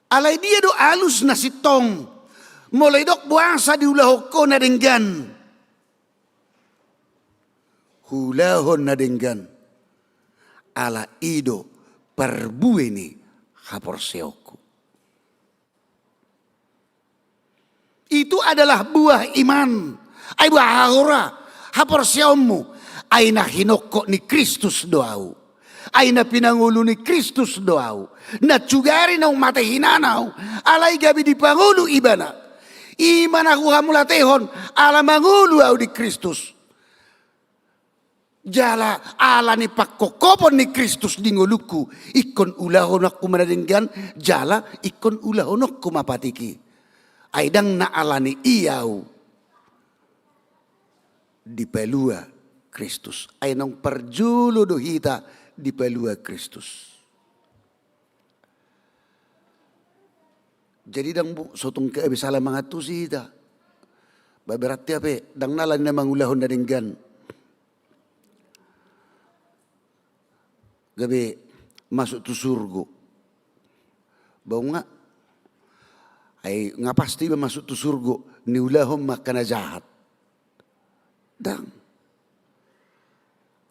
Alai dia do alusna sintong molo didok boasa diulahon ho na denggan? Huulahon na denggan ala i do parbue ni haporseaonku. Itu adalah buah iman. Ai boha hahora haporseaonmu? Ai na hinongkop ni Kristus do ahu. Ai na pinangolu ni Kristus do ahu. Nansugari naung mate hinan ahu, alai gabe dipangolu Ibana. I ma na huhamauliatehon, ala mangolu ahu di Kristus. Jala ala ni pangkophopon ni Kristus di ngolungku, ingkon ulahononku ma na denggan, jala ingkon ulahononku ma patik i. Ai ndang na alani i ahu dipalua Kristus. Ai naung parjolo do hita dipalua Kristus. Jadi ndang bu-, so tung gabe sala mangantusi hita. Ba berarti hape ndang na alani na mangulahon na denggan gabe masuk tu surgo. Ba nga, ai nga pasti iba masuk tu surgo niulahon ma angka na jahat. Ndang.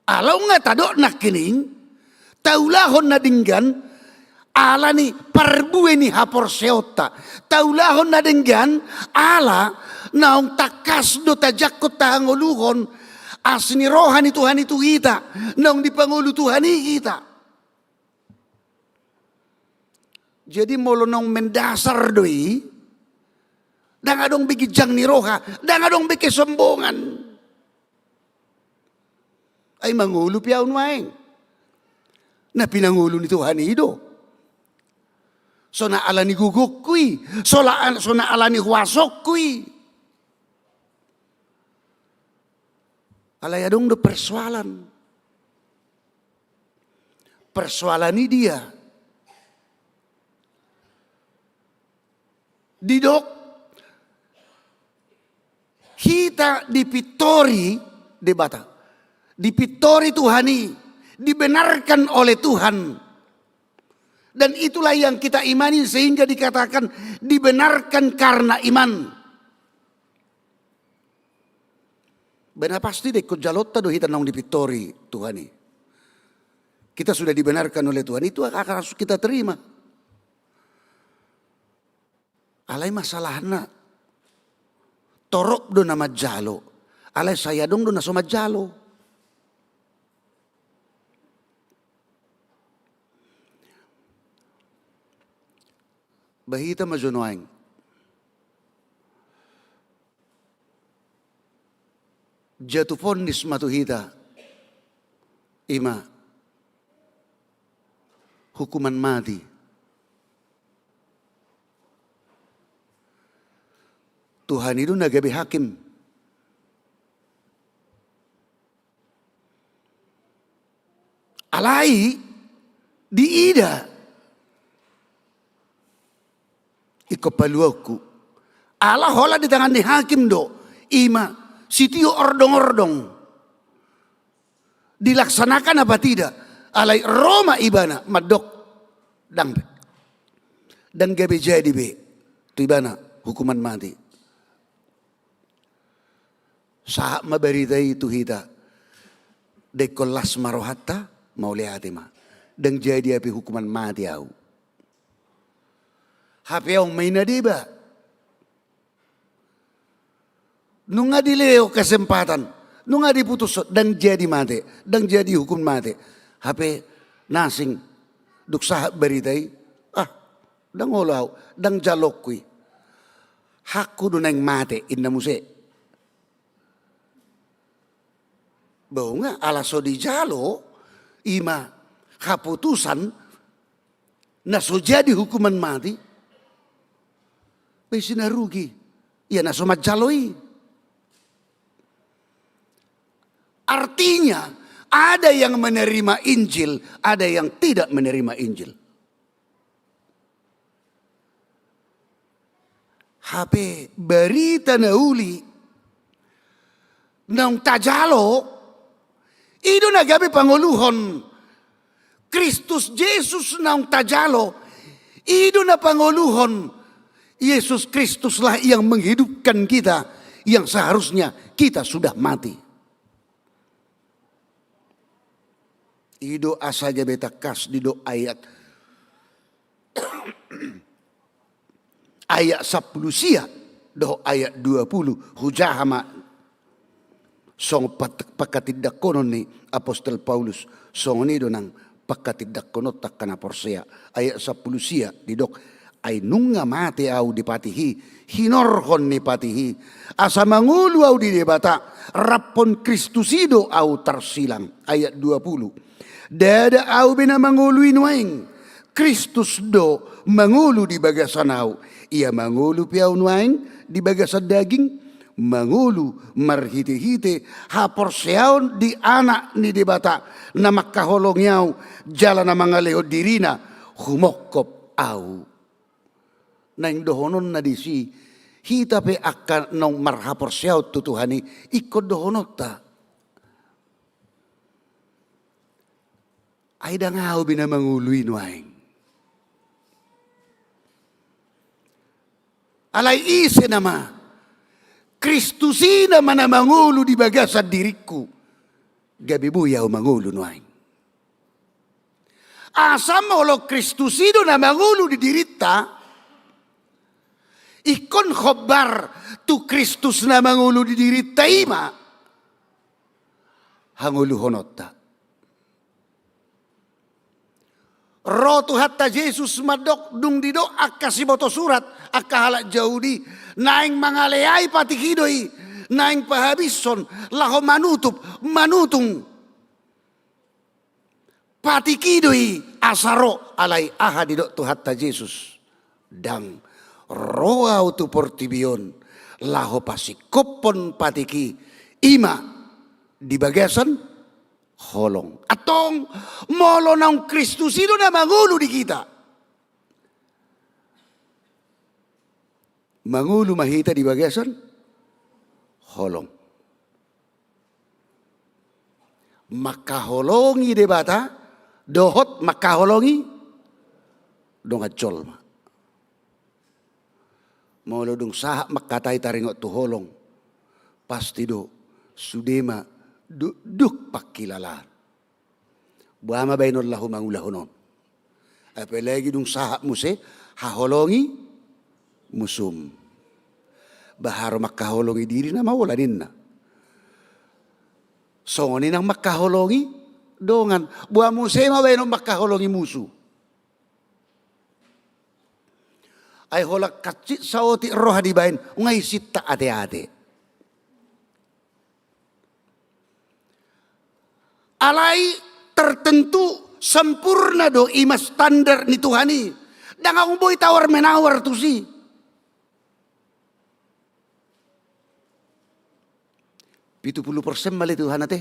Ala nunga tadok nangkining, taulahon na denggan ala ni parbue ni haporseaonta. Taulahon na denggan ala naung tangkas do tajangkon, tahangoluhon asi ni roha ni Tuhan i tu hita, naung dipangolu Tuhan i hita. Jadi molo naung mendasar do i, ndang adong be ginjang ni roha, ndang adong be kesombongan. Ai mangolu pe ahu nuaeng, na pinangolu ni Tuhan i do. So na alani gogongku i, so la-, so na alani huasongku i. Alai adong do persoalan. Persoalan i dia? Didok hita dipintori Debata, dipintori Tuhan i, dibenarkan oleh Tuhan. Dan itulah yang kita imani sehingga dikatakan dibenarkan karena iman. Ba na pasti do ingkon jalonta do hita naung dipintori Tuhan i. Kita sudah dibenarkan oleh Tuhan, itu akan harus kita terima. Alai masalahna, torop do na manjalo, alai sai adong do na so manjalo. Bah hita ma jo nuaeng jatuh vonis ma tu hita, i ma hukuman mati. Tuhan i do na gabe hakim. Alai diida ingkon paluaonku. Ala holan di tangan ni hakim do, i ma sitio ordong-ordong. Dilaksanakan apa tidak? Alai ro ma ibana mandok, ndang be. Ndang gabe jadi be tu ibana hukuman mati. Sahat ma barita i tu hita. Ndang ingkon las ma rohanta, mauliate ma. Ndang jadi hape hukuman mati ahu. Hape ahu ma i na deba. Nunga dilehon kesempatan, nunga diputushon, ndang jadi mate, ndang jadi hukum mate. Hape na asing, dung sahat barita i, ah, ndang olo ahu, ndang jaloonku i. Hakku do naeng mate, inna muse. Boha nga ala so dijalo, i ma haputusan na so jadi hukuman mati, pe isi na rugi ia na so manjalo i. Artinya, ada yang menerima Injil, ada yang tidak menerima Injil. Hape barita na uli naung tajalo, i do na gabe pangoluhon. Kristus Jesus naung tajalo, i do na pangoluhon. Yesus Kristuslah yang menghidupkan kita, yang seharusnya kita sudah mati. I do asa gabe tangkas didok ayat ayat sampulu sia dohot ayat dua pulu, hujaha ma songon pat-, pangkatindanghonon ni apostel Paulus, songon i do nang pangkatindanghonon angka na porsea. Ayat sampulu sia didok, ai nunga mate ahu di patih i, hinorhon ni patih i, asa mangolu ahu di Debata, raphon Kristus i do ahu tarsilang. Ayat dua pulu, ndada ahu be na mangolu i nuaeng, Kristus do mangolu di bagasan ahu. Ia mangolu pe ahu nuaeng di bagasan daging, mangolu marhitehite haporseaon di Anak ni Debata, na mangkaholongi ahu jala na mangalehon dirina humongkop ahu. Naeng dohononna disi, hita pe angka naung marhaporseaon tu Tuhan i, ingkon dohononta. Ai ndang ahu be na mangolu i nuaeng. Alai ise nama? Kristus i nama na mangolu di bagasan diringku. Gabe boi ahu mangolu nuaeng. Asa molo Kristus i do na mangolu di dirinta, ingkon hombar tu Kristus na mangolu di dirinta i ma hangoluhononta. Ro Tuhanta Jesus mandok, dung didok angka siboto surat, angka halak Jahudi, naeng mangaleai patih i do i, naeng pahabishon, laho manutup, manutung. Patih i do i asa ro. Alai aha didok Tuhanta Jesus? Ndang, ro ahu tu portibi on laho pasingkophon patih i, i ma di bagasan holong. Antong, molo naung Kristus i do na mangolu di hita, mangolu ma hita di bagasan holong. Mangkaholongi Debata dohot mangkaholongi dongan jolma. Molo dung sahat mangkatai taringot tu holong, pasti do sude ma du-, duk pangkilalaan. Boha ma baenon laho mangulahon on? Apalagi dung sahat muse haholongi musum. Bah, haroro mangkaholongi diri nama holan ninna. Songon i nang mangkaholongi dongan. Boha muse ma baenon mangkaholongi musu? Ai holan hansit saotik roha dibaen, nunga isinta ate-ate. Alai tertentu sempurna do i ma standar ni Tuhan i. Ndang adong boi tawar menawar tusi. Pitu pulu persen ma ale Tuhan ate?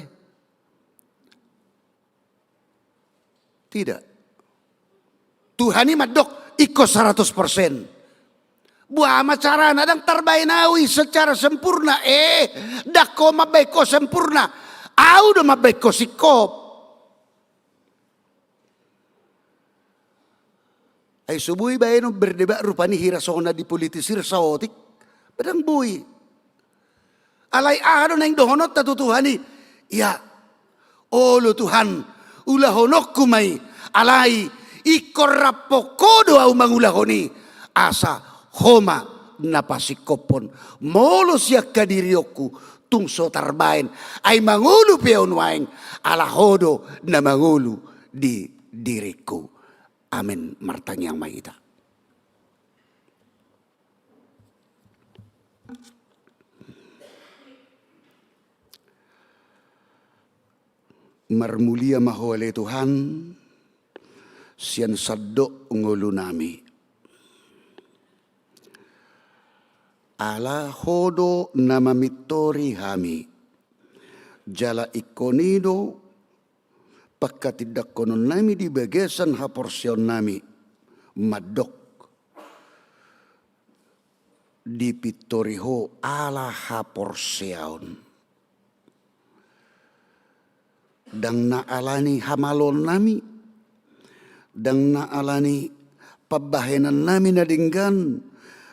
Tidak. Tuhan i mandok ingkon seratus persen. Boha ma carana ndang tarbaen au i secara sempurna? Eh, ndang ho mambaen ho sempurna. Au do mambaen ho singkop. Ai so boi baenon berdebat rupani hira songon na dipolitisir saotik. Ndang boi. Alai aha do naeng dohononta tu Tuhan i? Ia, olo Tuhan, ulahononku ma i, alai ingkon rampon Ho do au mangulahon i, asa Ho ma na pasingkophon. Molo sian hadirionku tung so tarbaen, ai mangolu pe au nuaeng, ala Ho do na mangolu di diringku. Amen. Martangiang ma hita. Marmulia ma Ho ale Tuhan, sian sandok ngolunami. Ala Ho do na mamintori hami. Jala ingkon i do pangkatindangkononnami di bagasan haporseaonnami, mandok dipintori Ho ala haporseaon. Ndang na alani hamaloonnami, ndang na alani pambahenannami na denggan,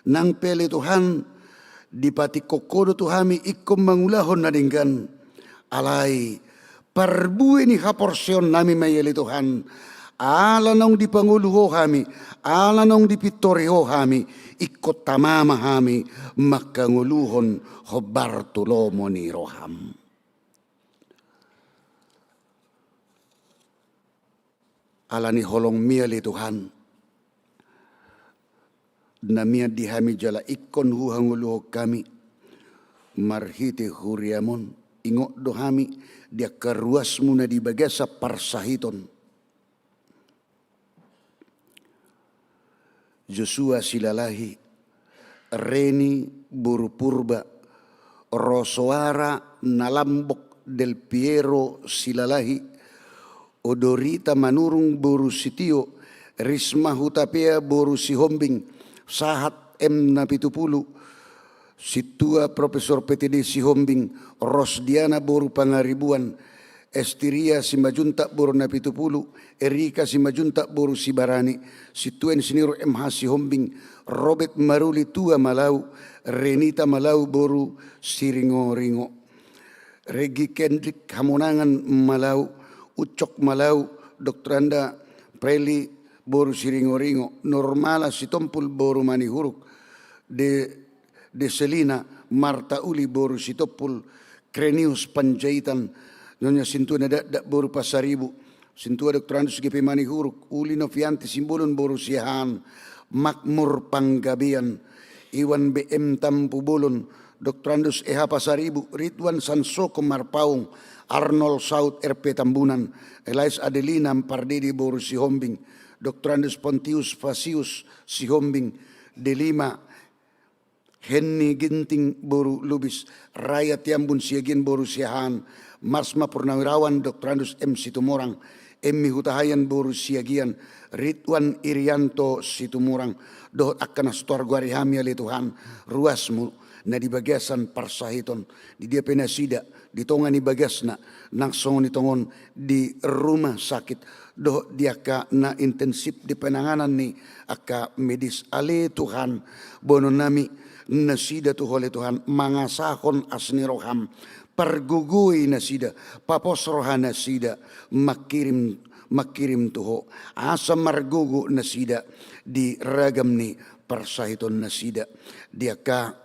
nang pe ale Tuhan, dipatingkok Ho do tu hami ingkon mangulahon na denggan. Alai parbue ni haporseaonnami ma i ale Tuhan, ala naung dipangolu Ho hami, ala naung dipintori Ho hami, ingkon tama ma hami mangkangoluhon hombar tu lomo ni roham. Ala ni holongmi ale Tuhan, na mian di hami jala ingkon huhangoluhon hami marhite huriam on, ingot do hami di angka ruasmu na di bagasan parsahiton. Josua Silalahi, Reni boru Purba, Rosoara Nalambok Del Piero Silalahi, Odorita Manurung boru Sitio, Risma Hutapea boru Sihombing, Sahat M Napitupulu, Sintua Profesor P T D Sihombing, Rosdiana boru Pangaribuan, Estiria Simanjuntak boru Napitupulu, Erika Simanjuntak boru Sibarani, Sintua Insinyur M H Sihombing, Robert Maruli Tua Malau, Renita Malau boru Siringoringo, Regi Kendrik Hamonangan Malau, Ucok Malau, Doktoranda Preli boru Siringoringo, Nurmala Sitompul boru Manihuruk, De Deselina, Marta Uli boru Sitompul, Krenius Panjaitan, Nyonya Sintua Nadakdak boru Pasaribu, Sintua Doktorandus G P Manihuruk, Uli Novianti Simbolon boru Siahaan, Makmur Panggabean, Iwan B M Tampubolon, Doktorandus E H Pasaribu, Ridwan Sansoko Marpaung, Arnold Saud R P Tambunan, Elais Adelina Pardede boru Sihombing, Doktorandus Pontius Fasius Sihombing, Delima Henni Ginting boru Lubis, Raya Tiambun Siagian boru Siahaan, Marsma Purnawirawan Doktorandus M Situmorang, Emmi Hutahayan boru Siagian, Ridwan Irianto Situmorang, dohot angka na so targoari hami ale Tuhan, ruasmu na di bagasan parsahiton, di dia pe nasida, di tonga ni bagasna, nang songon i tongon di rumah sakit, dohot di angka na intensif di penanganan ni angka medis ale Tuhan, boanonnami nasida tu Ho ale Tuhan, mangasahon asi ni roham, pargogoi nasida, papos roha nasida, mangkirim, mangkirim tu Ho, asa margogo nasida di ragam ni parsahiton nasida, di angka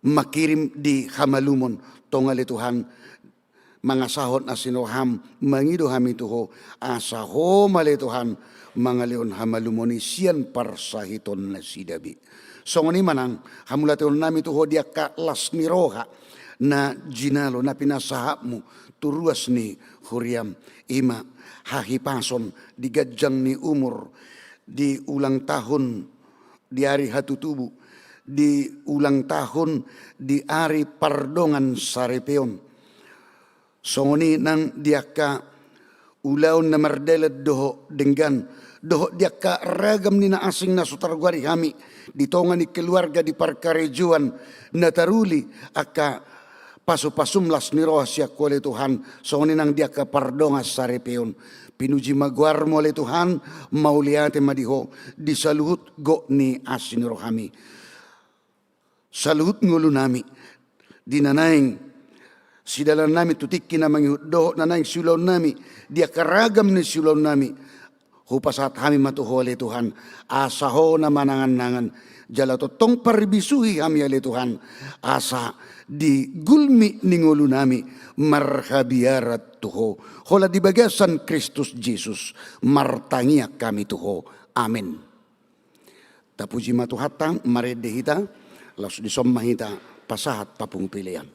mangkirim di hamalumon, tong ale Tuhan, mangasahon asi ni roham, mangido hami tu Ho, asa Ho ma ale Tuhan mangalehon hamalumon i sian parsahiton nasida be. Songon i ma nang hamauliateonnami tu Ho di angka las ni roha na jinalo na pinasahatmu tu ruas ni huriam, i ma hahipason di ganjang ni umur, di ulang tahun, di ari hatutubu, di ulang tahun, di ari pardongan saripeon. Songon i nang di angka ulaon na mardalan dohot denggan, dohot di angka ragam ni na asing na so targoari hami di tonga ni keluarga, di parkarejoan, na taruli angka pasupasum las ni roha sian Ho ale Tuhan, songon i nang di angka pardongan saripeon. Pinuji ma goarmu ale Tuhan, mauliate ma di Ho di saluhut gok ni asi ni rohami. Saluhut ngolunami, di na naeng sidalanannami tu tingki na mangihut dohot na naeng siulaonnami, di angka ragam ni siulaonnami, hupasahat hami ma tu Ho ale Tuhan, asa Ho na mananganangan, jala tongtong parbisuhi hami ale Tuhan, asa di gulmit ni ngolunami marhabiaran tu Ho, holan di bagasan Kristus Jesus martangiang hami tu Ho. Amen. Tapuji ma Tuhanta, marende hita, laos dison ma hita pasahat papungu pelean.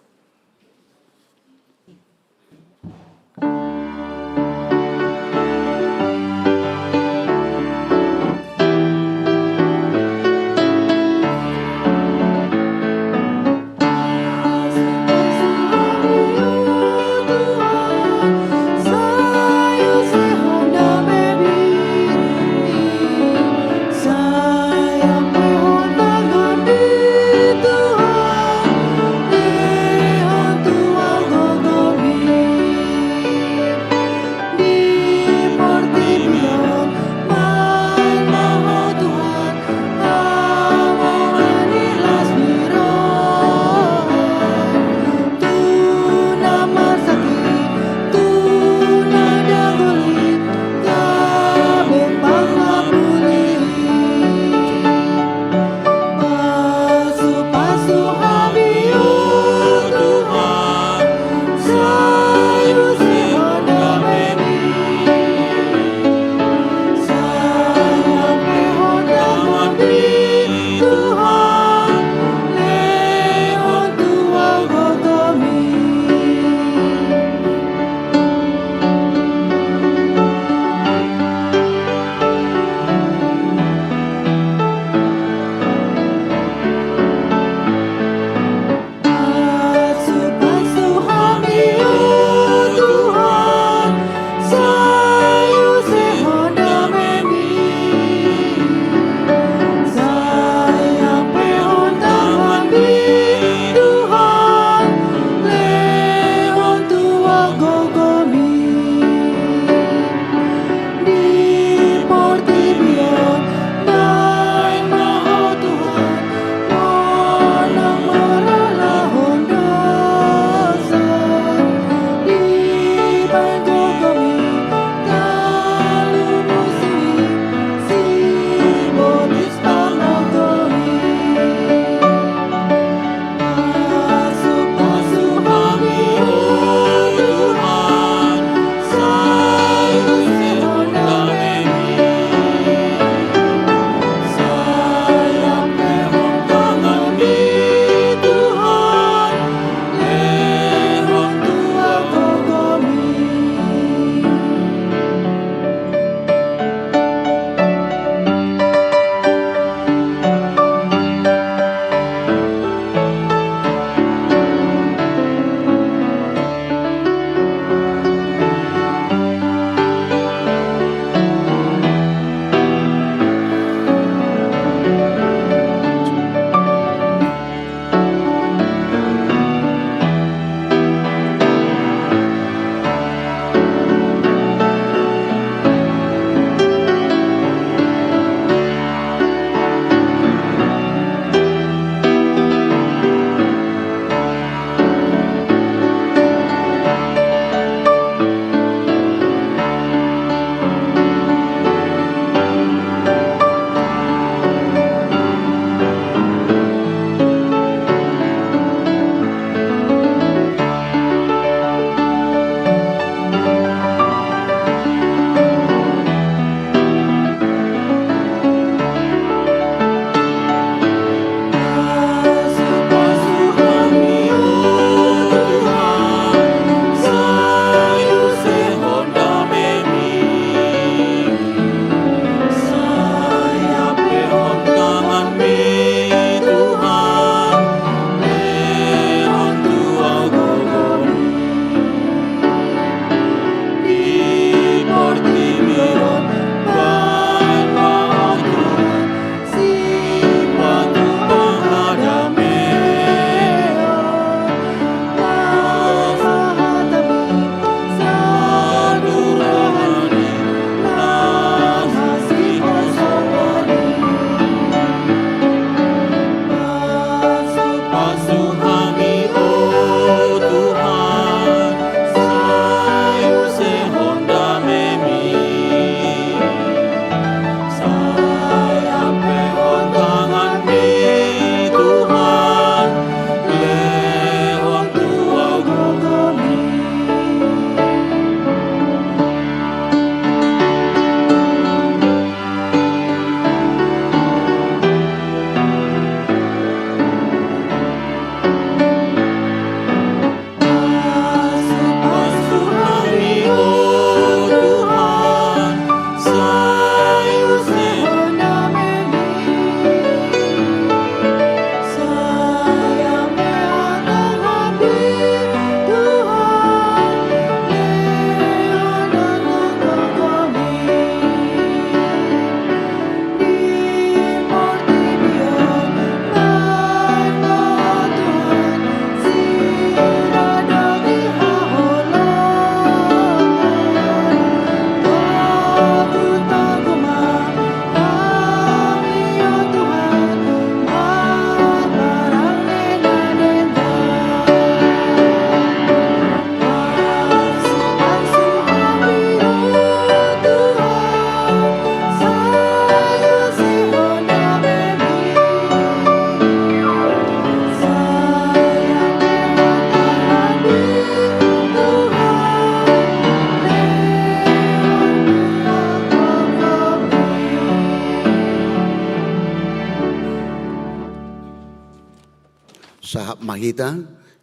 Sahat ma hita,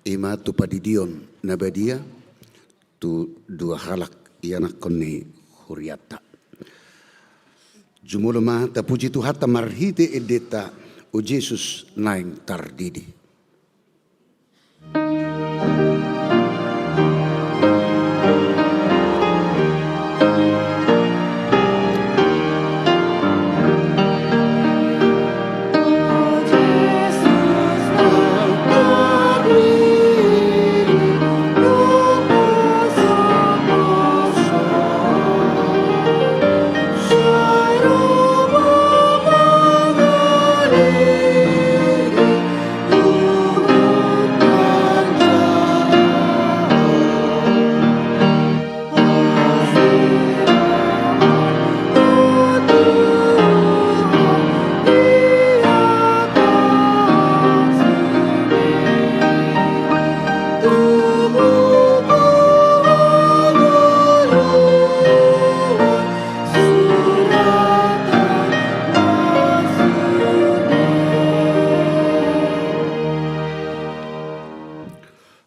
i ma tu pandidion na badia tu dua halak ianakhon ni hurianta. Jumolo ma tapuji Tuhanta marhite endenta, o Jesus naeng tardidi.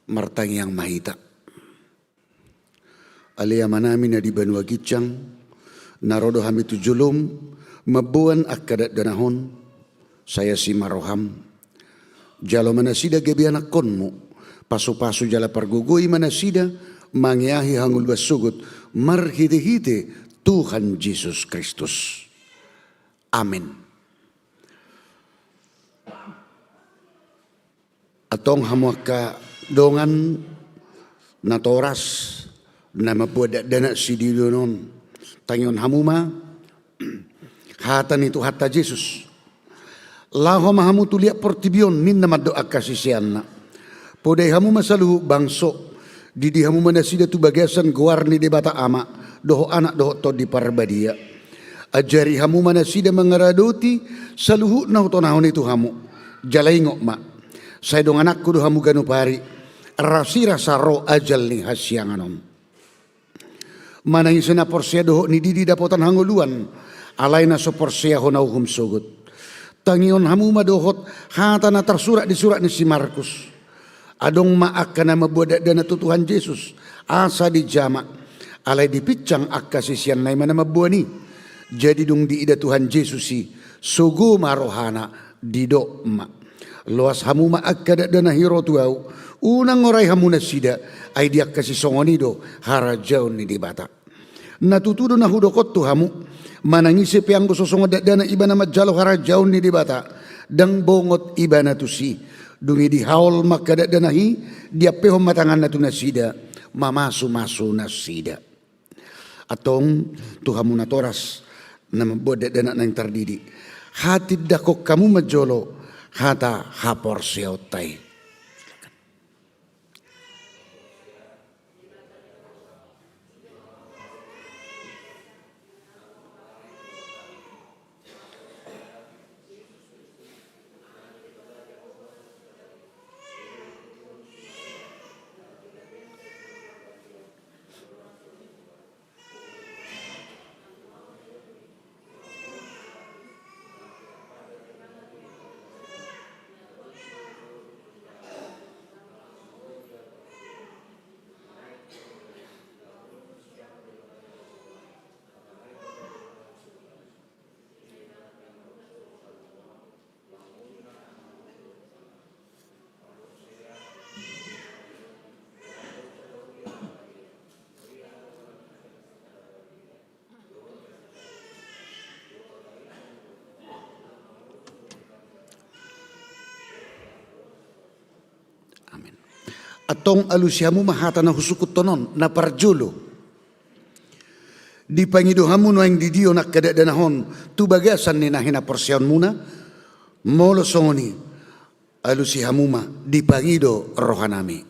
Martangiang ma hita. Ale Amanami na di banua ginjang, na ro do hami tu jolom mamboan angka dakdanak on, sai asi ma roham. Jalo ma nasida gabe anakhonmu, pasupasu jala pargogoi ma nasida mangeahi hangoluan sogot marhitehite Tuhan Jesus Kristus. Amen. Antong hamu angka dongan natoras na mamboan dakdanak sidihon on, tangihon hamu ma hata ni Tuhanta Jesus. Laho ma hamu tu liat portibi on, ninna mandok angka siseanna. Podai hamu ma saluhut bangso, didi hamu ma nasida tu bagasan goar ni Debata Ama, dohot Anak dohot Tondi Parbadia. Ajari hamu ma nasida mangaradoti saluhut na hutonahon i tu hamu. Jala ingot ma, sai dongananku do hamu ganup ari, rasirasa ro ajal ni hasiangan on. Manang ise na porsea dohot ni didi dapotan hangoluan, alai na so porsea hona uhum sogot. Tangihon hamu ma dohot hata na tarsurat di surat ni si Markus. Adong ma angka na mamboan dakdanak tu Tuhan Jesus, asa dijama, alai dipinsang angka siseanna i ma na mamboan i. Jadi dung diida Tuhan Jesus i, sogo ma rohana, didok ma: Loas hamu ma angka dakdanak i ro tu ahu, unang orai hamu nasida, ai di angka sisongon i do harajaon ni Debata. Na tutu do na hudok on tu hamu, manang ise pe anggo so songon dakdanak ibana manjalo harajaon ni Debata, ndang bongot ibana tusi. Dung i dihaol ma angka dakdanak i, diampehon ma tanganna tu nasida, mamasumasu nasida. Antong tu hamu natoras na mamboan dakdanak naeng tardidi, hatindangkon hamu ma jolo hata haporseaonta i. Antong alusi hamu ma hata na husungkunhon on, na parjolo. Dipangido hamu nuaeng di dia on angka dakdanak on tu bagasan ni na hinaporseaonmuna, molo songon i alusi hamu ma dipangido rohanami.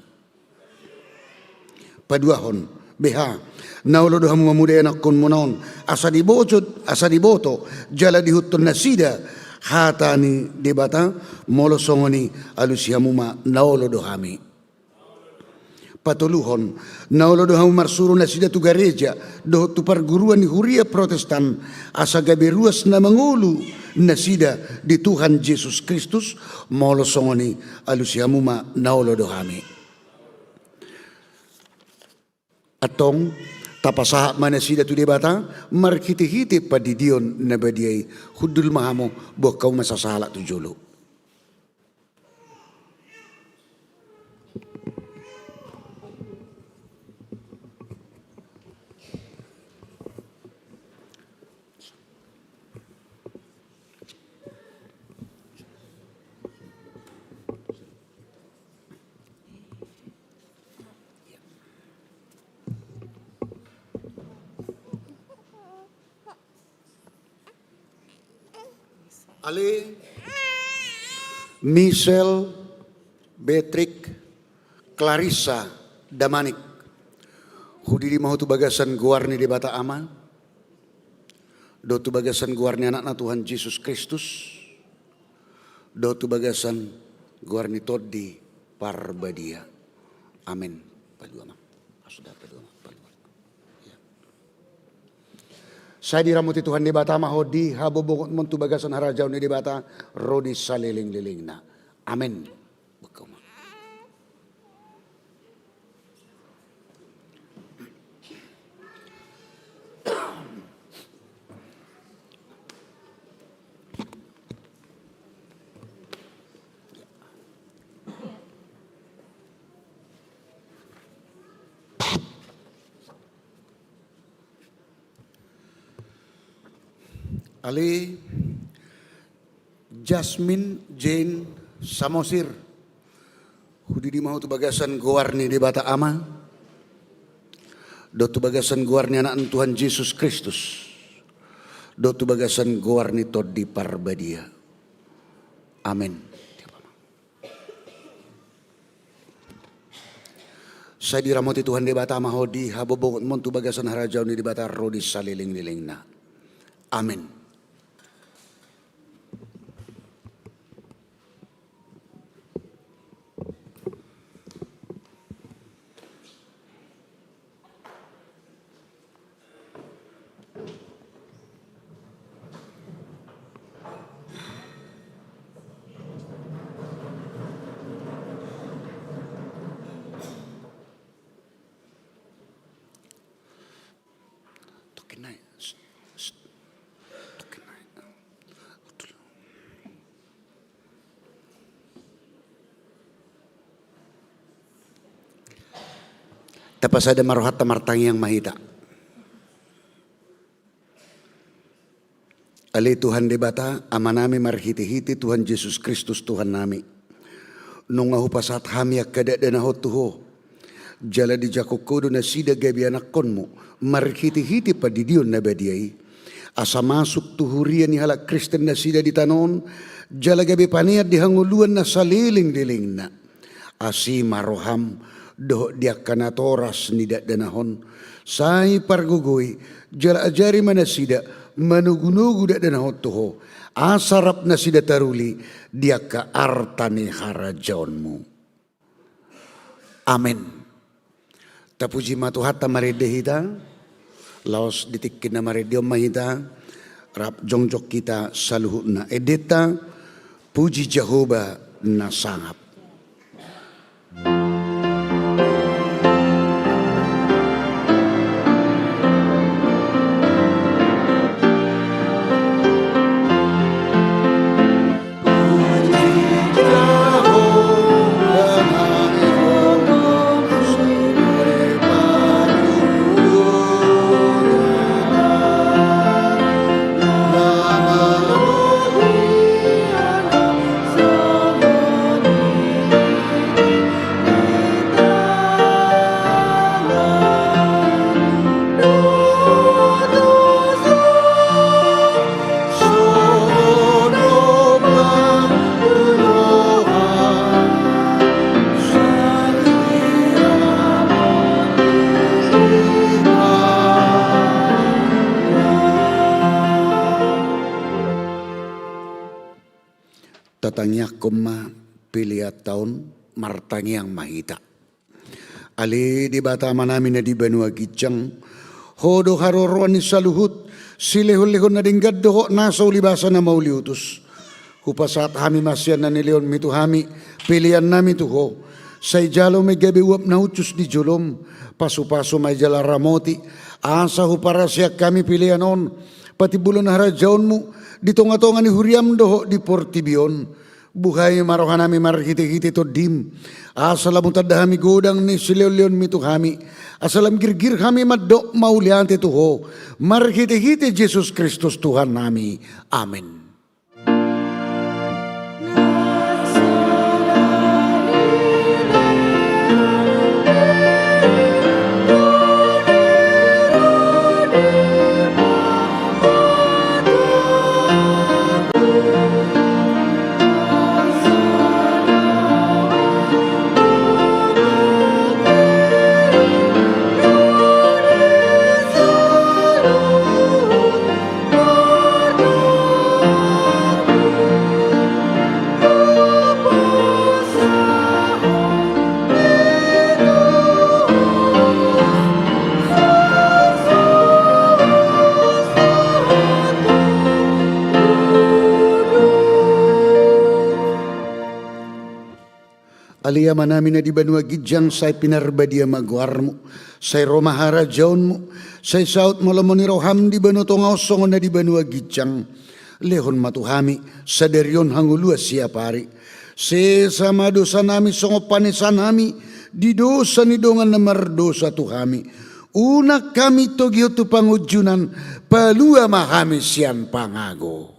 Paduahon, beha, na olo do hamu mamuda ianakhonmuna on, asa diboto, asa diboto jala diihuthon nasida hata ni Debata, molo songon i alusi hamu ma na olo do hami. Patoluhon, na olo do hamu marsuru nasida tu gareja dohot tu parguruan ni huria Protestan, asa gabe ruas na mangolu nasida di Tuhan Jesus Kristus, molo songon i alusi hamu ma na olo do hami. Antong, tapasahat ma nasida tu Debata marhitehite pandidion na badia i. Hundul ma hamu, boan hamu ma sasahalak tu jolo. Ale, Michel, Beatrice, Clarissa, Damanik, hudidi ma ho tu bagasan goar ni Debata Ama, dohot tu bagasan goar ni Anakna Tuhan Jesus Kristus, dohot tu bagasan goar ni Tondi Parbadia. Amen. Palua ma. Sudah, palua ma. Palua. Ya. Sai diramoti Tuhan Debata ma ho di habobongonmon tu bagasan harajaon ni Debata ro di salelenglelengna. Amen. Boan hamu ma. Ale Jasmine Jane Samosir, hudidi ma ho tu bagasan goar ni Debata Ama, dohot tu bagasan goar ni Anakna Tuhan Jesus Kristus, dohot tu bagasan goar ni Tondi Parbadia. Amen. Sai diramoti Tuhan Debata ma ho di habobongonmon tu bagasan harajaon ni Debata ro di salelenglelengna. Amen. Tokin nai. Tokin nai. Tapasada ma rohanta, martangiang ma hita. Ale Tuhan Debata, Amanami marhitehite Tuhan Jesus Kristus Tuhannami, nunga hupasahat hami angka dakdanak on tu Ho, jala dijangkon Ho do nasida gabe anakhonMu marhitehite pandidion na badia i, asa masuk tu huria ni halak Kristen nasida di tano on, jala gabe panean di hangoluan na salelenglelengna. Asi ma rohaM dohot di angka natoras ni dakdanak on, sai pargogoi jala ajari ma nasida manogunogu dakdanak on tu Ho, asa rap nasida taruli di angka arta ni harajaonMu. Amen. Tapuji ma Tuhanta, marende hita. Laos di tingki na marende on ma hita rap jongjong hita saluhutna. Endenta: Puji Jahowa na sangap. Tangiangkon ma peleanta on, martangiang ma hita. Ale Debata Amanami na di banua ginjang, Ho do haroroan ni saluhut, silehonlehon na denggan dohot na so ulibasa na mauliutus. Hupasahat hami ma sian na nilehonmi tu hami peleannami tu Ho, sai jalo ma i gabe uap na hushus di jolom, pasupasu ma i jala ramoti, asa huparaseang hami pelean on patimbulhon harajaonmu di tongatonga ni huriam dohot di portibi on. Buhai ma rohanami marhitehite Tondim, asa lam hutanda hami godang ni silehonlehonmi tu hami, asa lam girgir hami mandok mauliate tu Ho, marhitehite Jesus Kristus Tuhannami. Amen. Ale Amanami na di banua ginjang, sai pinarbadia ma goarmu, sai ro ma harajaonmu, sai saut ma lomo ni roham di banua tonga on songon na di banua ginjang. Lehon ma tu hami sadari on hangoluan siapari. Sesa ma dosanami songon panesanami di dosa ni dongan na mardosa tu hami. Unang hami togihon tu pangunjunan, palua ma hami sian pangago.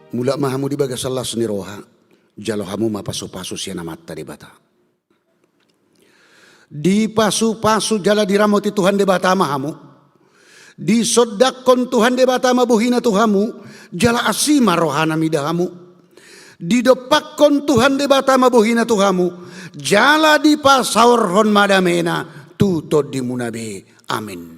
Mulak ma hamu di bagasan las ni roha, jalo hamu ma pasupasu sian Amanta Debata. Dipasupasu jala diramoti Tuhan Debata ma hamu. Disondangkon Tuhan Debata ma bohina tu hamu, jala asi ma rohana mida hamu. Didompakkon Tuhan Debata ma bohina tu hamu, jala dipasaorhon ma damena tu tondimuna be. Amen.